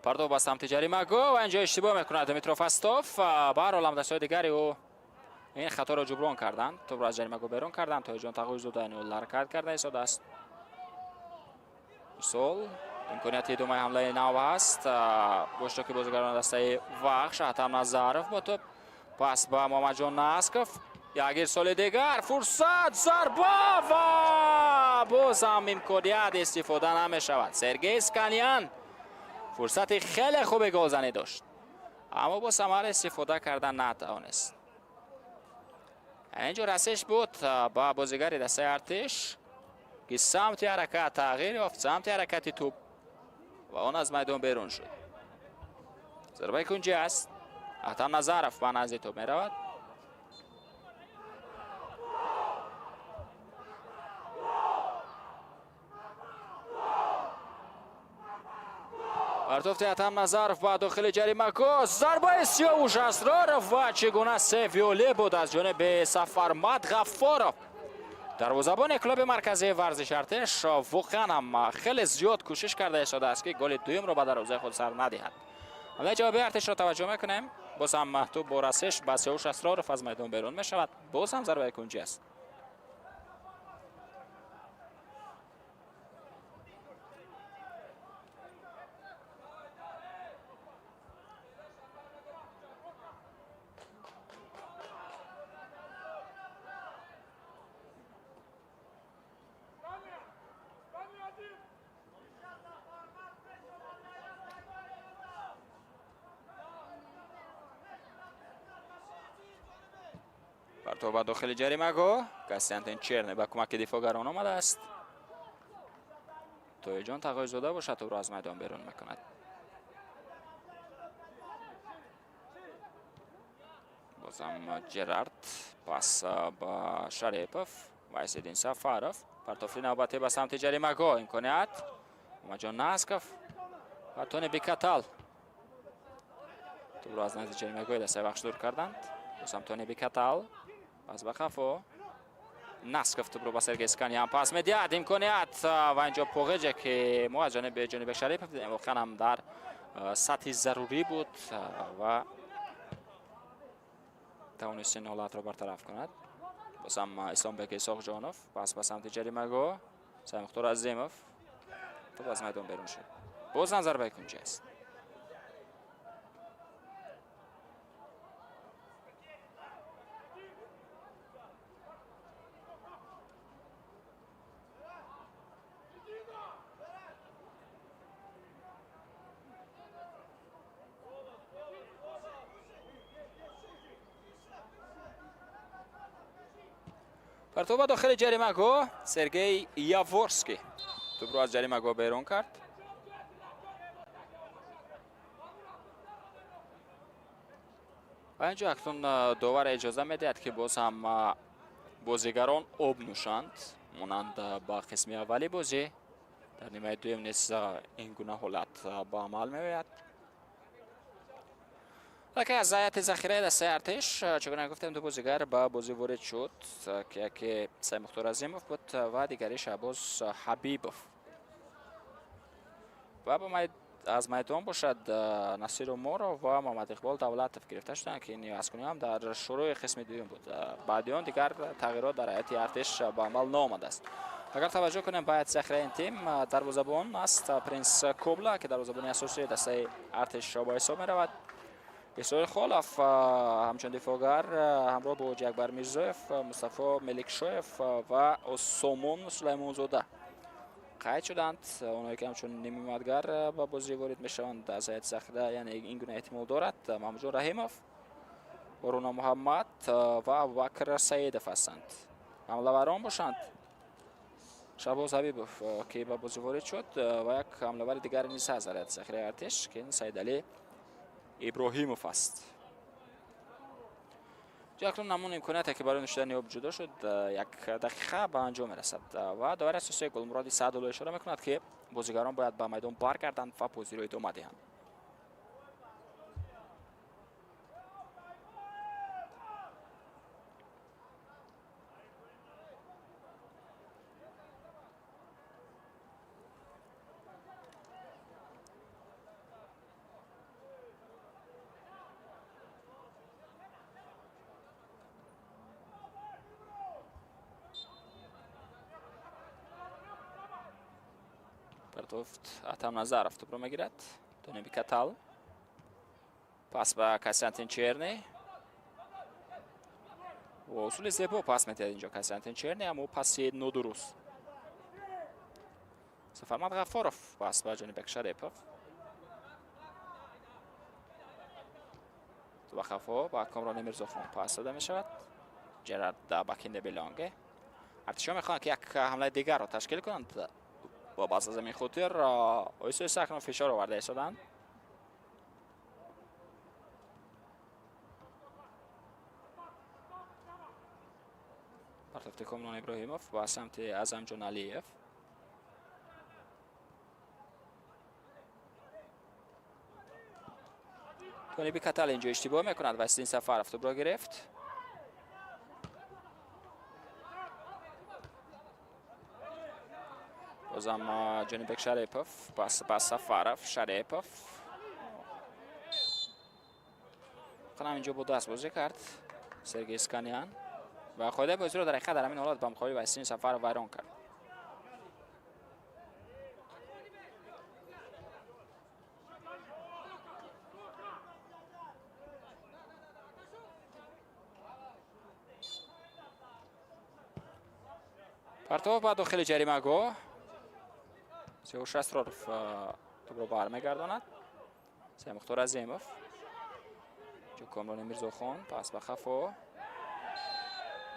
Партов ба самти ҷаримагоҳ ва инҷо иштибоҳ мекунад Дмитро Фастов. Ба ҳар ҳол ҳамдастҳои дигари ӯ ин хаторо ҷуброн карданд, топро аз ҷаримагоҳ берун карданд. Тоҳирҷон Тағоизода ин ҳаракат карда истодааст. Мисол имконияти идомаи ҳамлаи нав ҳаст бо иштироки бозигарони дастаи Вахш. Атам Назаров бо топ, пас ба Муҳаммадҷон Насков. Як ирсоли дигар, фурсат, зарба ва боз ҳам имконият истифода намешавад. Сергей Сканян фурсати хеле хуби голзанӣ дошт, аммо бо самар истифода карда натавонист. Инҷо расиш буд ба бозигари дастаи Артиш, ки самти ҳаракат тағйир ёфт, самти ҳаракати тӯб, ва он аз майдон берун шуд. Зарбаи кунҷӣ аст. Атам Назаров ба назди тӯб меравад. Партофти Атам Назаров ба дохили ҷаримагоҳ, зарбаи Сиёвуш Асроров ва чӣ гуна севиоле буд аз ҷониби Сафармад Ғаффоров. Дарвозабони клуби марказии варзиши Артиш воқеан ҳам хеле зиёд кӯшиш карда истодааст, ки голи дуюмро ба дарвозаи худ сар надиҳад. Ҳамлаи ҷавобии Артишро таваҷҷӯҳ мекунем. Боз ҳам тӯб бо расиш ба Сиёвуш Асроров аз майдон берун мешавад. Боз ҳам зарбаи кунҷӣ аст. Партов ба дохили ҷаримагоҳ, Костянтин Черни ба кӯмаки дифоъгарон омадааст. Тоиҷон Тағойзода бошад, тӯбро аз майдон берун мекунад. Бозам Ҷерард, пас ба Шарипов, Вайсиддин Сафаров. Партофти навбатӣ ба самти ҷаримагоҳ, имконият, Муҳаммадҷон Насков ва Тони Бикатал тӯбро аз назди ҷаримагоҳи дастаи Вахш дур карданд. Бозам Тони Бикатал, пас ба қафо. Насков тӯбро ба Сергей Сканян пас медиҳад, имконият ва инҷо поғеҷе, ки мо аз ҷониби Ҷонибек Шарипов дидем, воқеан ҳам дар сатҳи зарурӣ буд ва тавонист ин ҳолатро бартараф кунад. Бозам Исломбек Исоқҷонов, пас ба самти ҷаримагоҳ, Саймухтор Азимов, тӯб аз майдон берун шуд. Боз ҳам зарбаи кунҷӣ аст. Партов ба дохили ҷаримагоҳ, Сергей Яворский тӯбро аз ҷаримагоҳ берун кард. Ва инҷо акнун довар иҷоза медиҳад, ки боз ҳам бозигарон об нӯшанд, монанд ба қисми аввали бозӣ. Дар нимаи дуюм низ ин гуна ҳолат ба амал меояд. Яке аз ҳайати захираи дастаи Артиш, чӣ гуна гуфтем, ду бозигар ба бозӣ ворид шуд, ки яке Саймухтор Азимов буд ва дигари Шаҳбоз Ҳабибов. Ва аз майдон бошад Насир Уморов ва Муҳаммад Иқбол Давлатов гирифта шуданд, ки ин ивазкунӣ ҳам дар шурӯи қисми дуюм буд. Баъди он дигар тағйирот дар ҳайати Артиш ба амал наомадааст. Агар таваҷҷӯҳ кунем ба ҳайати захираи ин тим, дарвозабон аст Принс Кобла, ки дарвозабони асосии дастаи Артиш ба ҳисоб меравад. Исроил Холов ҳамчун дифоъгар ҳамроҳ бо Ҳоҷиакбар Мирзоев, Мустафо Меликшоев ва Сомон Сулаймонзода қайд шуданд. Онҳое ки ҳамчун нимҳимоятгар ба бозӣ ворид мешаванд аз ҳайати захира, яъне ин гуна эҳтимол дорад, Маҳмудҷон Раҳимов, Оруна Муҳаммад ва Абубакр Саидов ҳастанд. Ҳамлаварон бошанд Шаҳбоз Ҳабибов, ки ба бозӣ ворид шуд, ва як ҳамлавари дигаре низ ҳаст дар ҳайати захираи Артиш, ки Саидалӣ Иброҳимов аст. Акнун ҳамон имконияте, ки барои нӯшидани об ҷудо шуд, як дақиқа ба анҷом мерасад ва довари асосии Гулмуроди Саъдулло ишора мекунад, ки бозигарон бояд ба майдон баргарданд ва бозиро идома диҳанд. Партофт, Атам Назаров тӯбро мегирад. Тони Бикатал, пас ба Костянтин Черный. Бо усули зебо пас метиҳад инҷо Константин Черни, аммо паси нодуруст. Сафармад Ғаффоров пас ба Ҷонибек Шарипов. Ба хафо ба Комрони Мирзохон пас дода мешавад. Жерард Бакинде Белонге. Артишиҳо мехоҳанд, ки як ҳамлаи дигарро ташкил кунанд ва баъз аз ҳамин хотир оҳиста оҳиста акнун фишор оварда истоданд. Партофти Комрон Иброҳимов ба самти Аъзамҷон Алиев. Тониби Катал инҷо иштибоҳ мекунад ва Сидин Сафаров тӯбро гирифт. Бозам Ҷонибек Шарипов пас ба Сафаров, Шарипов. Қанам инҷо бо даст бозӣ кард Сергей Сканян ва қоидаи бозиро дар ҳақиқат дар ҳамин ҳолат ба муқобили Василин Сафаров вайрон кард. Партов ба дохили ҷаримагоҳ. Сиёвуш Асроров тӯбро бармегардонад. Саймухтор Азимов. Инҷо Комрони Мирзохон пас ба хафо.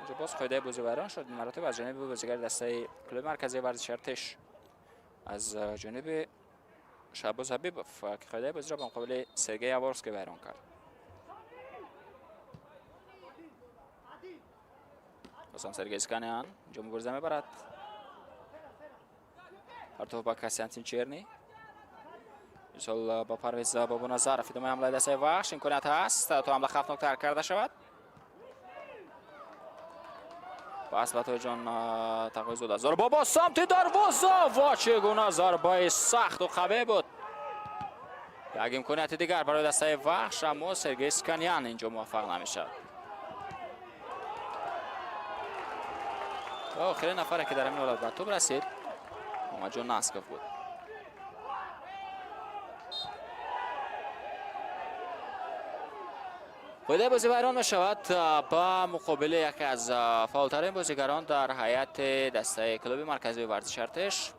Инҷо боз қоидаи бозӣ вайрон шуд. Ин маротиба аз ҷониби бозигари дастаи клуби марказии варзиши Артиш, аз ҷониби Шаҳбоз Ҳабибов, ки қоидаи бозиро ба муқобили Сергей Яворский вайрон кард. Бозам Сергей Сканян инҷо мубориза мебарад. Партов ба Константин Черни. Мисол ба Парвез Бобоназаров. Идомаи ҳамлаи дастаи Вахш, имконият ҳаст то ҳамла хавфноктар карда шавад. Пас ба Тоҷон Тақвизода. Зарба ба самти дарвоза ва чӣ гуна зарбаи сахту қавӣ буд. Як имконияти дигар барои дастаи Вахш, аммо Сергей Сканян инҷо муваффақ намешавад. Ва охирин нафаре, ки дар ҳамин ҳолат ба тӯб расид, Муҳаммадҷон Насков буд. Қоидаи бозӣ вайрон мешавад ба муқобили яке аз фаъолтарин бозигарон дар ҳайати дастаи клуби марказии варзиши Артиш,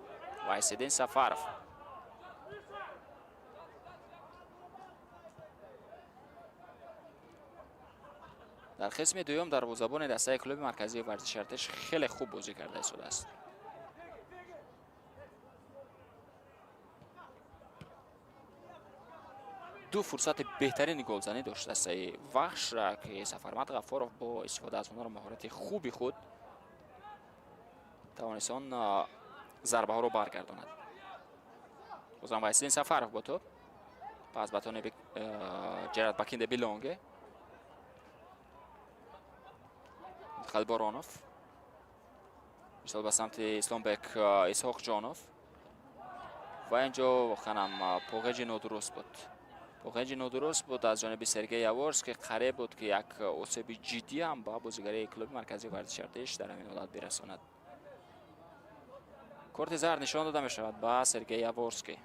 Вайсиддин Сафаров. Дар қисми дуюм дарвозабони дастаи клуби марказии варзиши Артиш хеле хуб бозӣ карда истодааст. Ду фурсати беҳтарини голзанӣ дошт дастаи Вахш, ки Сафармад Ғаффоров бо истифода аз ҳунару маҳорати хуби худ тавонист он зарбаҳоро баргардонад. Бозам Вайсиддин Сафаров бо тӯб. Пас ба тониби Ҷерард Бакинде Билонге. Халборонов. Мисол ба самти Исломбек Исҳоқҷонов. Ва инҷо воқеан ҳам поғеҷи нодуруст буд. Поғеҷи нодуруст буд аз ҷониби Сергей Яворский, қариб буд, ки як осеби ҷиддӣ ҳам ба бозигари клуби марказии варзиши Артиш дар ҳамин ҳолат бирасонад. Корти зард нишон дода мешавад ба Сергей Яворский.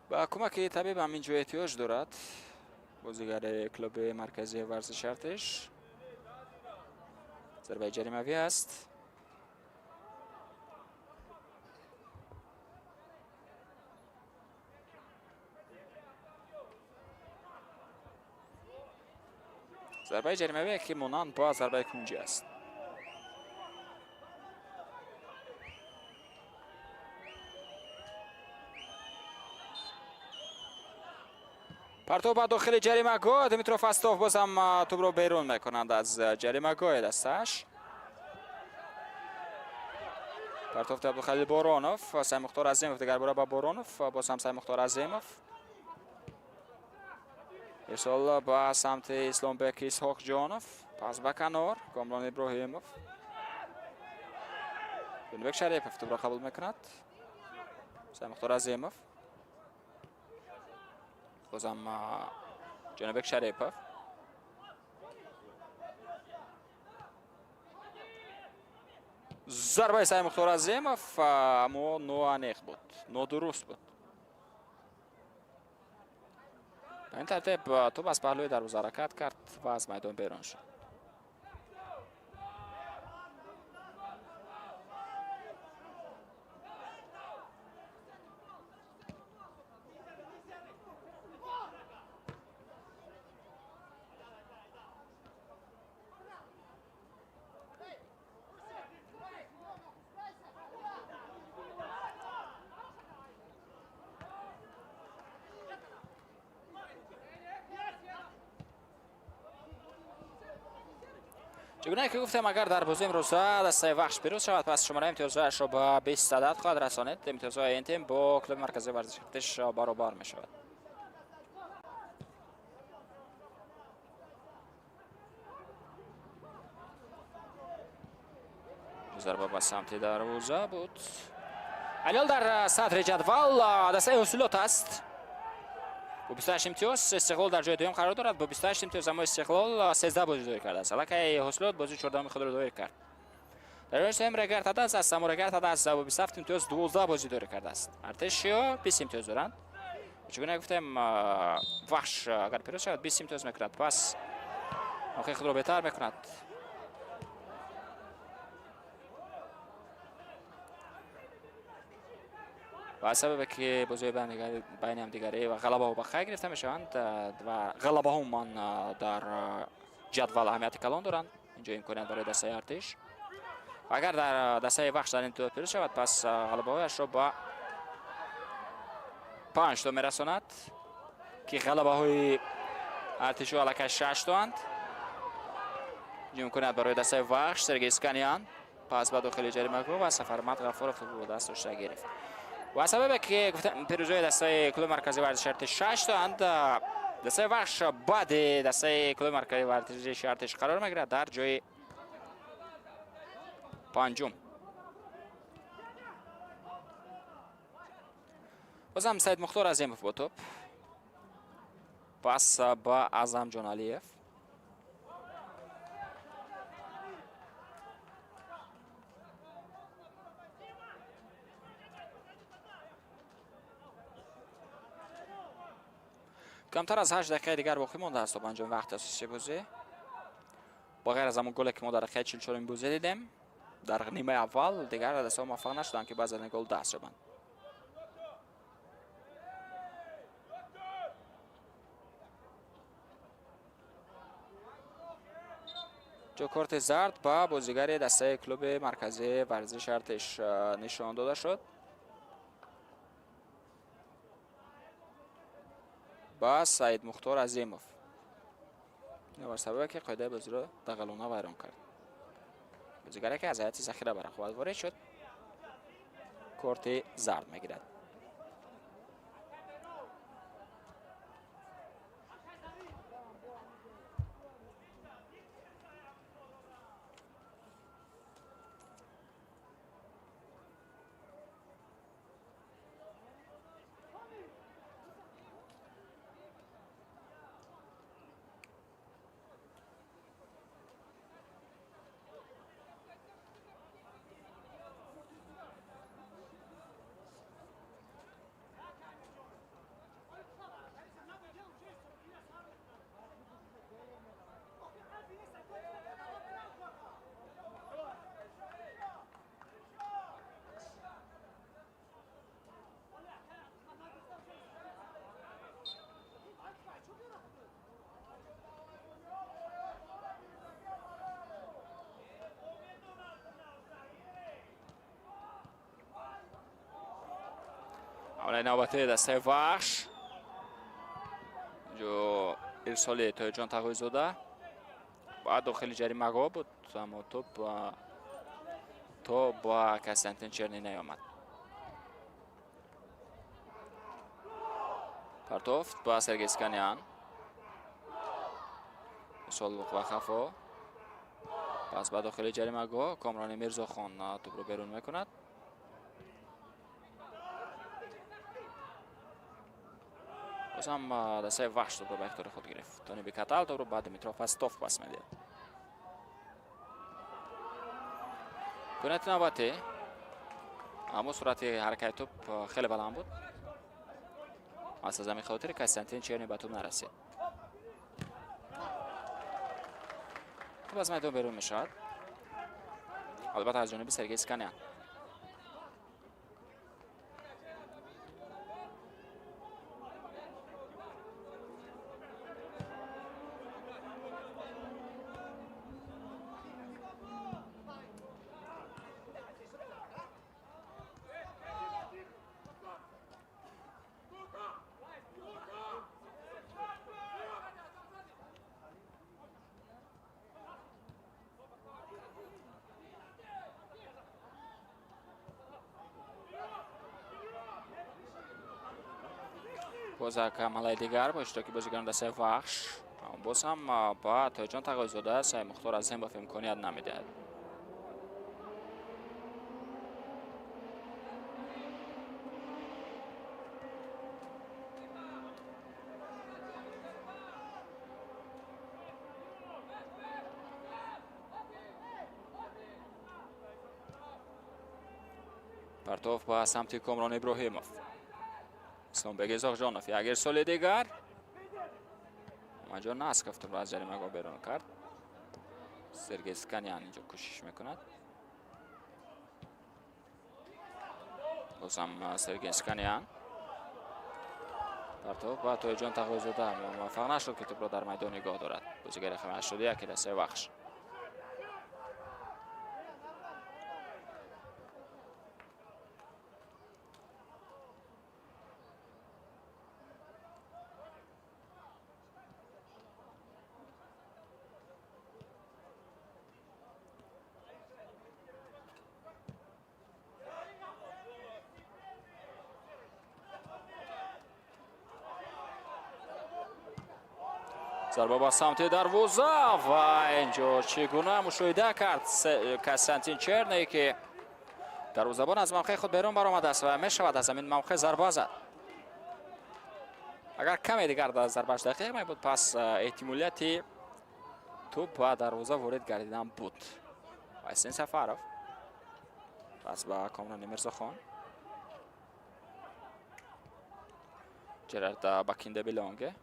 Ба кӯмаки табиб ҳам инҷо эҳтиёҷ дорад бозигари клуби марказии варзиши Артиш. Зарбаи ҷаримавӣ аст. Зарбаи ҷаримавие, ки монанд ба зарбаи кунҷӣ аст. Партов ба дохили ҷаримагоҳ. Дмитро Фастов бозам тӯбро берун мекунанд аз ҷаримагоҳи дастааш. Партофти Абдухалил Боронов, Саймухтор Азимов дигарбора ба Боронов, боз ҳам Саймухтор Азимов. Ирсол ба самти Исломбек Исҳоқҷонов, пас ба канор Комрон Иброҳимов. Ҷонибек Шарипов тӯбро қабул мекунад. Саймухтор Азимов. Бозам Ҷонибек Шарипов. Зарбаи Саидмухтор Азимов, аммо ноаниқ буд, нодуруст буд. Ба ин тартиб тӯб аз паҳлӯи дарвоза ҳаракат кард ва аз майдон берун шуд. Чигуна ки гуфтем, агар дар бозии имрӯза дастаи Вахш пирӯз шавад, пас шумораи имтиёзҳояшро ба 20 адад хоҳад расонид. Имтиёзҳои ин тим бо клуби марказии варзиши Артиш баробар мешавад. Зарба ба самти дарвоза буд. Алиол дар садри ҷадвал дастаи Ҳосилот аст. Бо 28 имтиёз Истиқлол дар ҷои дуюм қарор дорад. Бо 28 имтиёз, аммо Истиқлол 13 бозӣ доир кардааст. Аллакай Ҳосилот бозии 14-уми худро доир кард. Дар ҷои сеюм Регар Тадаз аст, аммо Регар Тадаз бо 27 имтиёз 12 бозӣ доир кардааст. Артишиё 20 имтиёз доранд. Чигуна гуфтем, Вахш агар пирӯз шавад 20 имтиёз мекунад, пас мавқеи худро беҳтар мекунад. Ва аз сабабе ки бозиҳои байни ҳамдигарӣ ва ғалабаҳо ба қайд гирифта мешаванд ва ғалабаҳо умуман дар ҷадвал аҳамияти калон доранд. Инҷо имконият барои дастаи Артиш. Ва агар дар дастаи Вахш дар ин тӯ пирӯз шавад, пас ғалабаҳояшро ба 5 то мерасонад, ки ғалабаҳои Артишо аллакай 6 тоанд. Инҷо имконият барои дастаи Вахш. Сергей Исканян пас ба дохили ҷаримагоҳ ва Сафармад Ғафуров тӯбро даст дошта гирифт. Ва сабабе ки гуфтам, пирӯзиҳои дастаи клуби марказии варзиши Артиш 6 тоанд, дастаи Вахш баъди дастаи клуби марказии варзиши Артиш қарор мегирад дар ҷои панҷум. Бозам Саидмухтор Азимов бо тӯб. Пас ба Аъзамҷон Алиев. Камтар аз 8 дақиқаи дигар боқӣ мондааст то ба анҷоми вақти асосии бозӣ. Ба ғайр аз ҳамон голе ки мо дар дақиқаи 44-уми бозӣ дидем, дар нимаи аввал дигар дастаҳо муваффақ нашуданд, ки ба задани гол даст ёбанд. Ҷо корти зард ба бозигари дастаи клуби марказии варзиши Артиш нишон дода шуд. Ба Саидмухтор Азимов. Бар сабабе ки қоидаи бозиро дағалона вайрон кард. Бозигаре ки аз ҳайати захира ба рақобат ворид шуд, корти зард мегирад. Ҳамлаи навбатии дастаи Вахш. Инҷо ирсоли Тоҳирҷон Тағоизода ба дохили ҷаримагоҳ буд, аммо тӯб то ба Константин Черни наёмад. Партофт ба Сергей Исканян. Солуқ ва хафо. Пас ба дохили ҷаримагоҳ Комрони Мирзохон тӯбро берун мекунад. Боз ҳам дастаи Вахш тӯбро ба ихтиёри худ гирифт. Тони Бекатал тӯбро ба Дмитро Фастов пас медиҳад. Кунати навбатӣ, аммо суръати ҳаракати тӯб хеле баланд буд. Аз ҳамин хотир Константин Черни ба тӯб нарасид. Тӯб аз майдон берун мешавад. Албатта, аз ҷониби Сергей Сканян. Боз як ҳамлаи дигар бо иштироки бозигарон дастаи Вахш. Боз ҳам ба Тоҷон Тағойзода Саидмухтор Азимов имконият намедиҳад. Партов ба самти Комрон Иброҳимов. Исломбек Изоқҷонов як ирсоли дигар. Мамаҷон Насков тӯбро аз ҷаримагоҳ берун кард. Сергей Сканян инҷо кӯшиш мекунад. Бозам Сергей Сканян. Партов ба Тоиҷон Тағойзода муваффақ нашуд, ки тӯбро дар майдон нигоҳ дорад. Бозигари рақами 81 дастаи Вахш. Зарба ба самти дарвоза ва инҷо чӣ гуна мушоҳида кард Константин Черне, ки дарвозабон аз мавқеи худ берун баромадааст ва мешавад аз ҳамин мавқеъ зарба зад. Агар каме дигар дар зарбааш дақиқ мебуд, пас эҳтимолияти тӯб ба дарвоза ворид гардидан буд. Ҳасин Сафаров пас ба Комрони Мирзохон. Жерард Бакинде Билонге.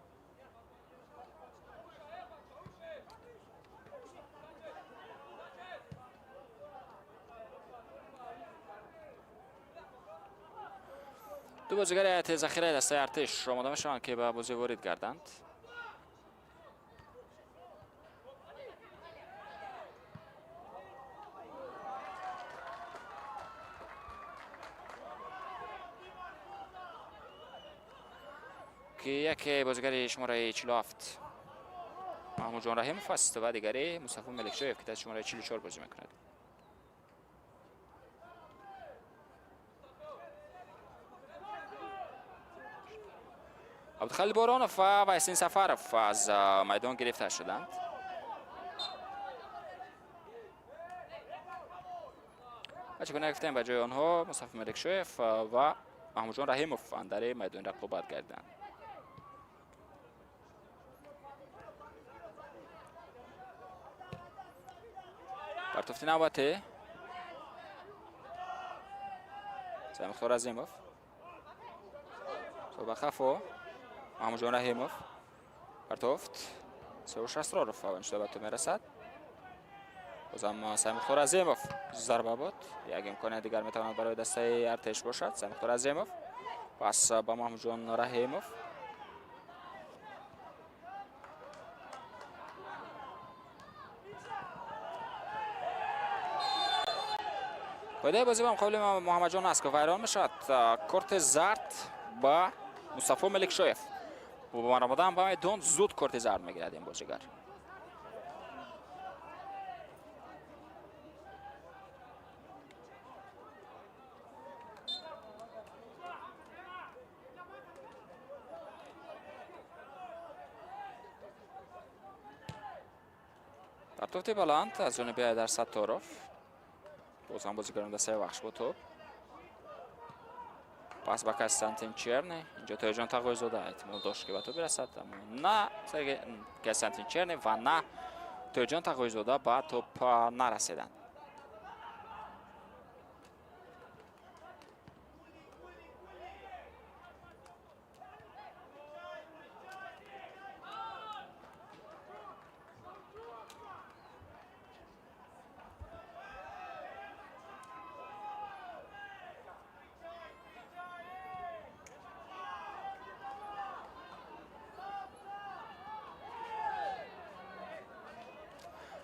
Ду бозигари ҳайати захираи дастаи Артиш омода мешаванд, ки ба бозӣ ворид гарданд. Ки яке бозигари шумораи 47 Маҳмудҷон Раҳимов аст ва дигаре Мустафо Меликшоев, ки дар шумораи 44 бозӣ мекунад. Абдухалил Боронов ва Вайсин Сафаров аз майдон гирифта шуданд. Ва чӣ гуна гуфтем, ба ҷои онҳо Мустафо Меликшоев ва Маҳмудҷон Раҳимов андари майдони рақобат гардиданд. Партофти навбатӣ Саидмухтор Азимов. Ба хафо Маҳмудҷон Раҳимов. Партофт Сеуш Асроров аввалин шуда ба тӯб мерасад. Бозам Саидмухтор Азимов зарба буд. Як имконият дигар метавонад барои дастаи Артеш бошад. Саидмухтор Азимов пас ба Маҳмудҷон Раҳимов. Қоидаи бозӣ ба муқобили Муҳаммадҷон Насков вайрон мешавад. Корти зард ба Мустафо Меликшоев. Бо баромадан ба майдон зуд корти зард мегирад ин бозигар. Партофти баланд аз ҷониби Айдар Сатторов. Боз ҳам бозигарон дастаи Вахш бо тӯб. Пас ба Константин Черный. Инҷо Тоҳирҷон Тағоизода эҳтимол дошт, ки ба тӯб бирасад, аммо на Константин Черный ва на Тоҳирҷон Тағоизода ба тӯб нарасиданд.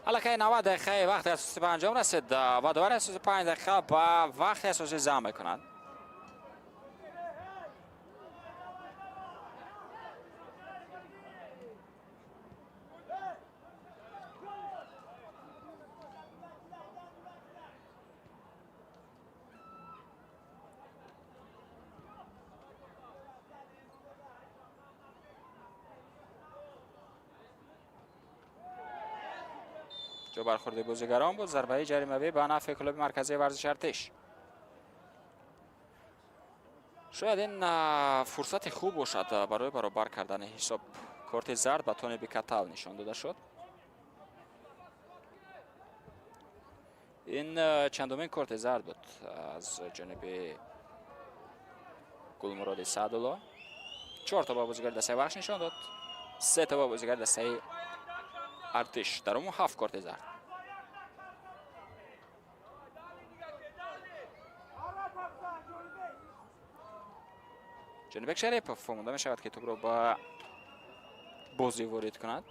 Аллакай 90 дақиқаи вақти асосӣ ба анҷом расид ва довари асосӣ 5 дақиқа ба вақти асосӣ зам мекунад. ҷо бархӯрди бозигарон буд. Зарбаи ҷаримавӣ ба нафъи клуби марказии варзиши Артиш. Шояд ин фурсати хуб бошад барои баробар кардани ҳисоб. Корти зард ба Тони Бикатал нишон дода шуд. Ин чандумин корти зард буд аз ҷониби Гулмуроди Саъдулло. 4 то ба бозигари дастаи Вахш нишон дод, 3 то ба бозигари дастаи Артиш. Дар умум 7 корти зард. Ҷонибек Шарипов омода мешавад, ки тӯбро ба бозӣ ворид кунад.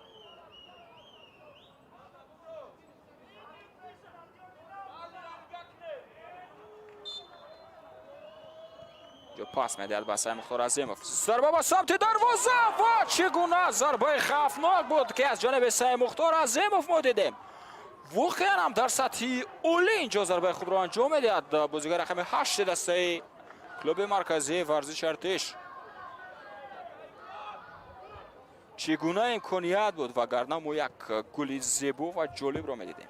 Ҷо пас медиҳад ба Саймухтор Азимов. Зарба ба самти дарвоза ва чӣ гуна зарбаи хавфнок буд, ки аз ҷониби Саймухтор Азимов мо дидем. Воқеан ҳам дар сатҳи олӣ инҷо зарбаи худро анҷом медиҳад бозигари рақами 8 дастаи клуби марказии варзиши Артиш. Чӣ гуна имконият буд, вагарна мо як гули зебо ва ҷолибро медидем.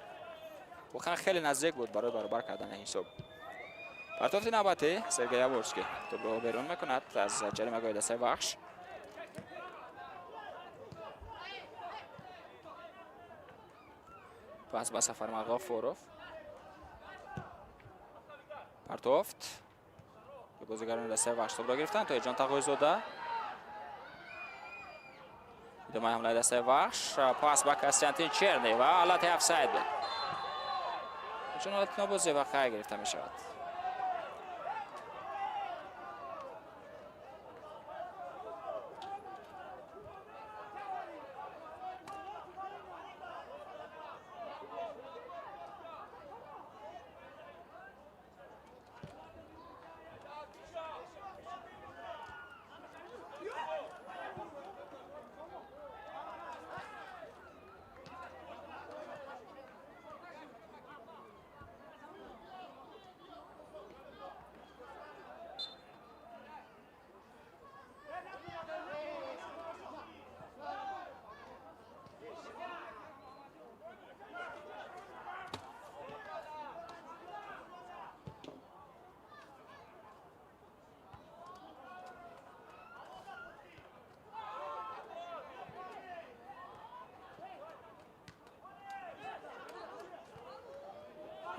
Воқеан хеле наздик буд барои баробар кардани ҳисоб. Партофти навбатӣ Сергей Яворский тӯбро берун мекунад аз ҷаримагоҳи дастаи Вахш. Пас ба Сафармад Ғофуров. Партофт. Бозигарони дастаи Вахш тӯбро гирифтанд. Тоҳирҷон Тағоизода. Идомаи ҳамлаи дастаи Вахш. Пас ба Константин Черный ва ҳолати офсайд буд. Чун ҳолати нобозӣ ва қай гирифта мешавад.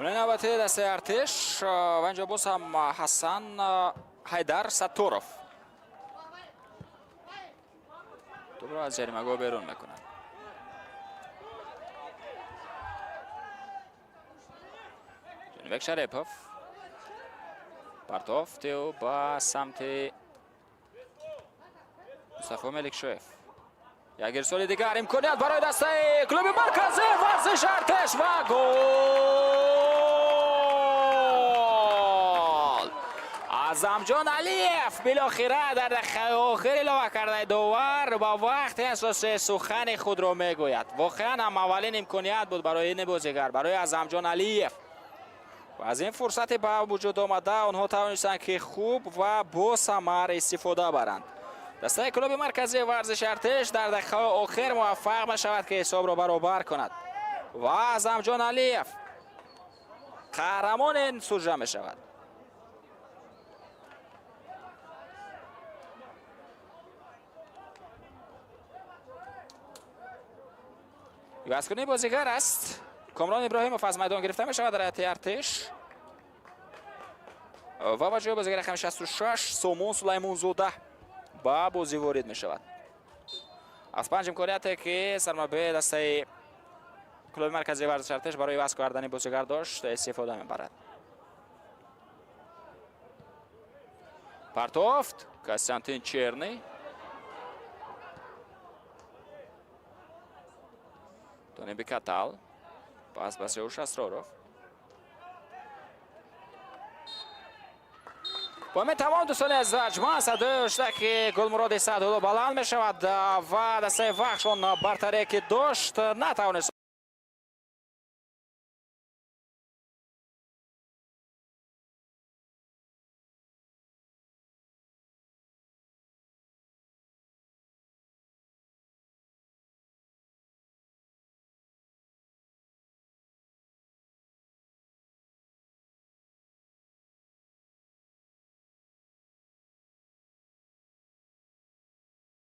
Ҳамлаи навбати дастаи Артиш ва инҷо боз ҳам Ҳасан Ҳайдар Сатторов тӯбро аз ҷаримагоҳ берун мекунад. Ҷонибек Шарипов партофти ӯ ба самти Мустафо Меликшоев. Як ирсоли дигар, имконият барои дастаи клуби марказии варзиши Артиш ва гол! Азамҷон Алиев билохира дар дақиқаи охир илова кардаи довар ба вақти асосӣ сухани худро мегӯяд. Воқеан ҳам аввалин имконият буд барои ин бозигар, барои Азамҷон Алиев. Ва аз ин фурсати ба вуҷуд омада онҳо тавонистанд, ки хуб ва босамар истифода баранд. Дастаи клуби марказии варзиши Артиш дар дақиқаҳои охир муваффақ мешавад, ки ҳисобро баробар кунад ва Азамҷон Алиев қаҳрамони ин сужа мешавад. Ивазкунии бозигар аст. Комрон Иброҳимов аз майдон гирифта мешавад дар ҳайати Артиш ва ба ҷои бозигари рақами 66 Сомон Сулаймонзода ба бозӣ ворид мешавад. Аз панҷ имконияте, ки сармураббии дастаи клуби марказии варзиши Артиш барои иваз кардани бозигар дошт, истифода мебарад. Партофт Константин Черный. Тони Бикатал. Пас ба Сеуш Асроров. Бо метавон, дӯстони азиз, арҷманд, садои ҳуштаки Гулмуроди Саъдулло баланд мешавад ва дастаи Вахш он бартарие, ки дошт, натавонист.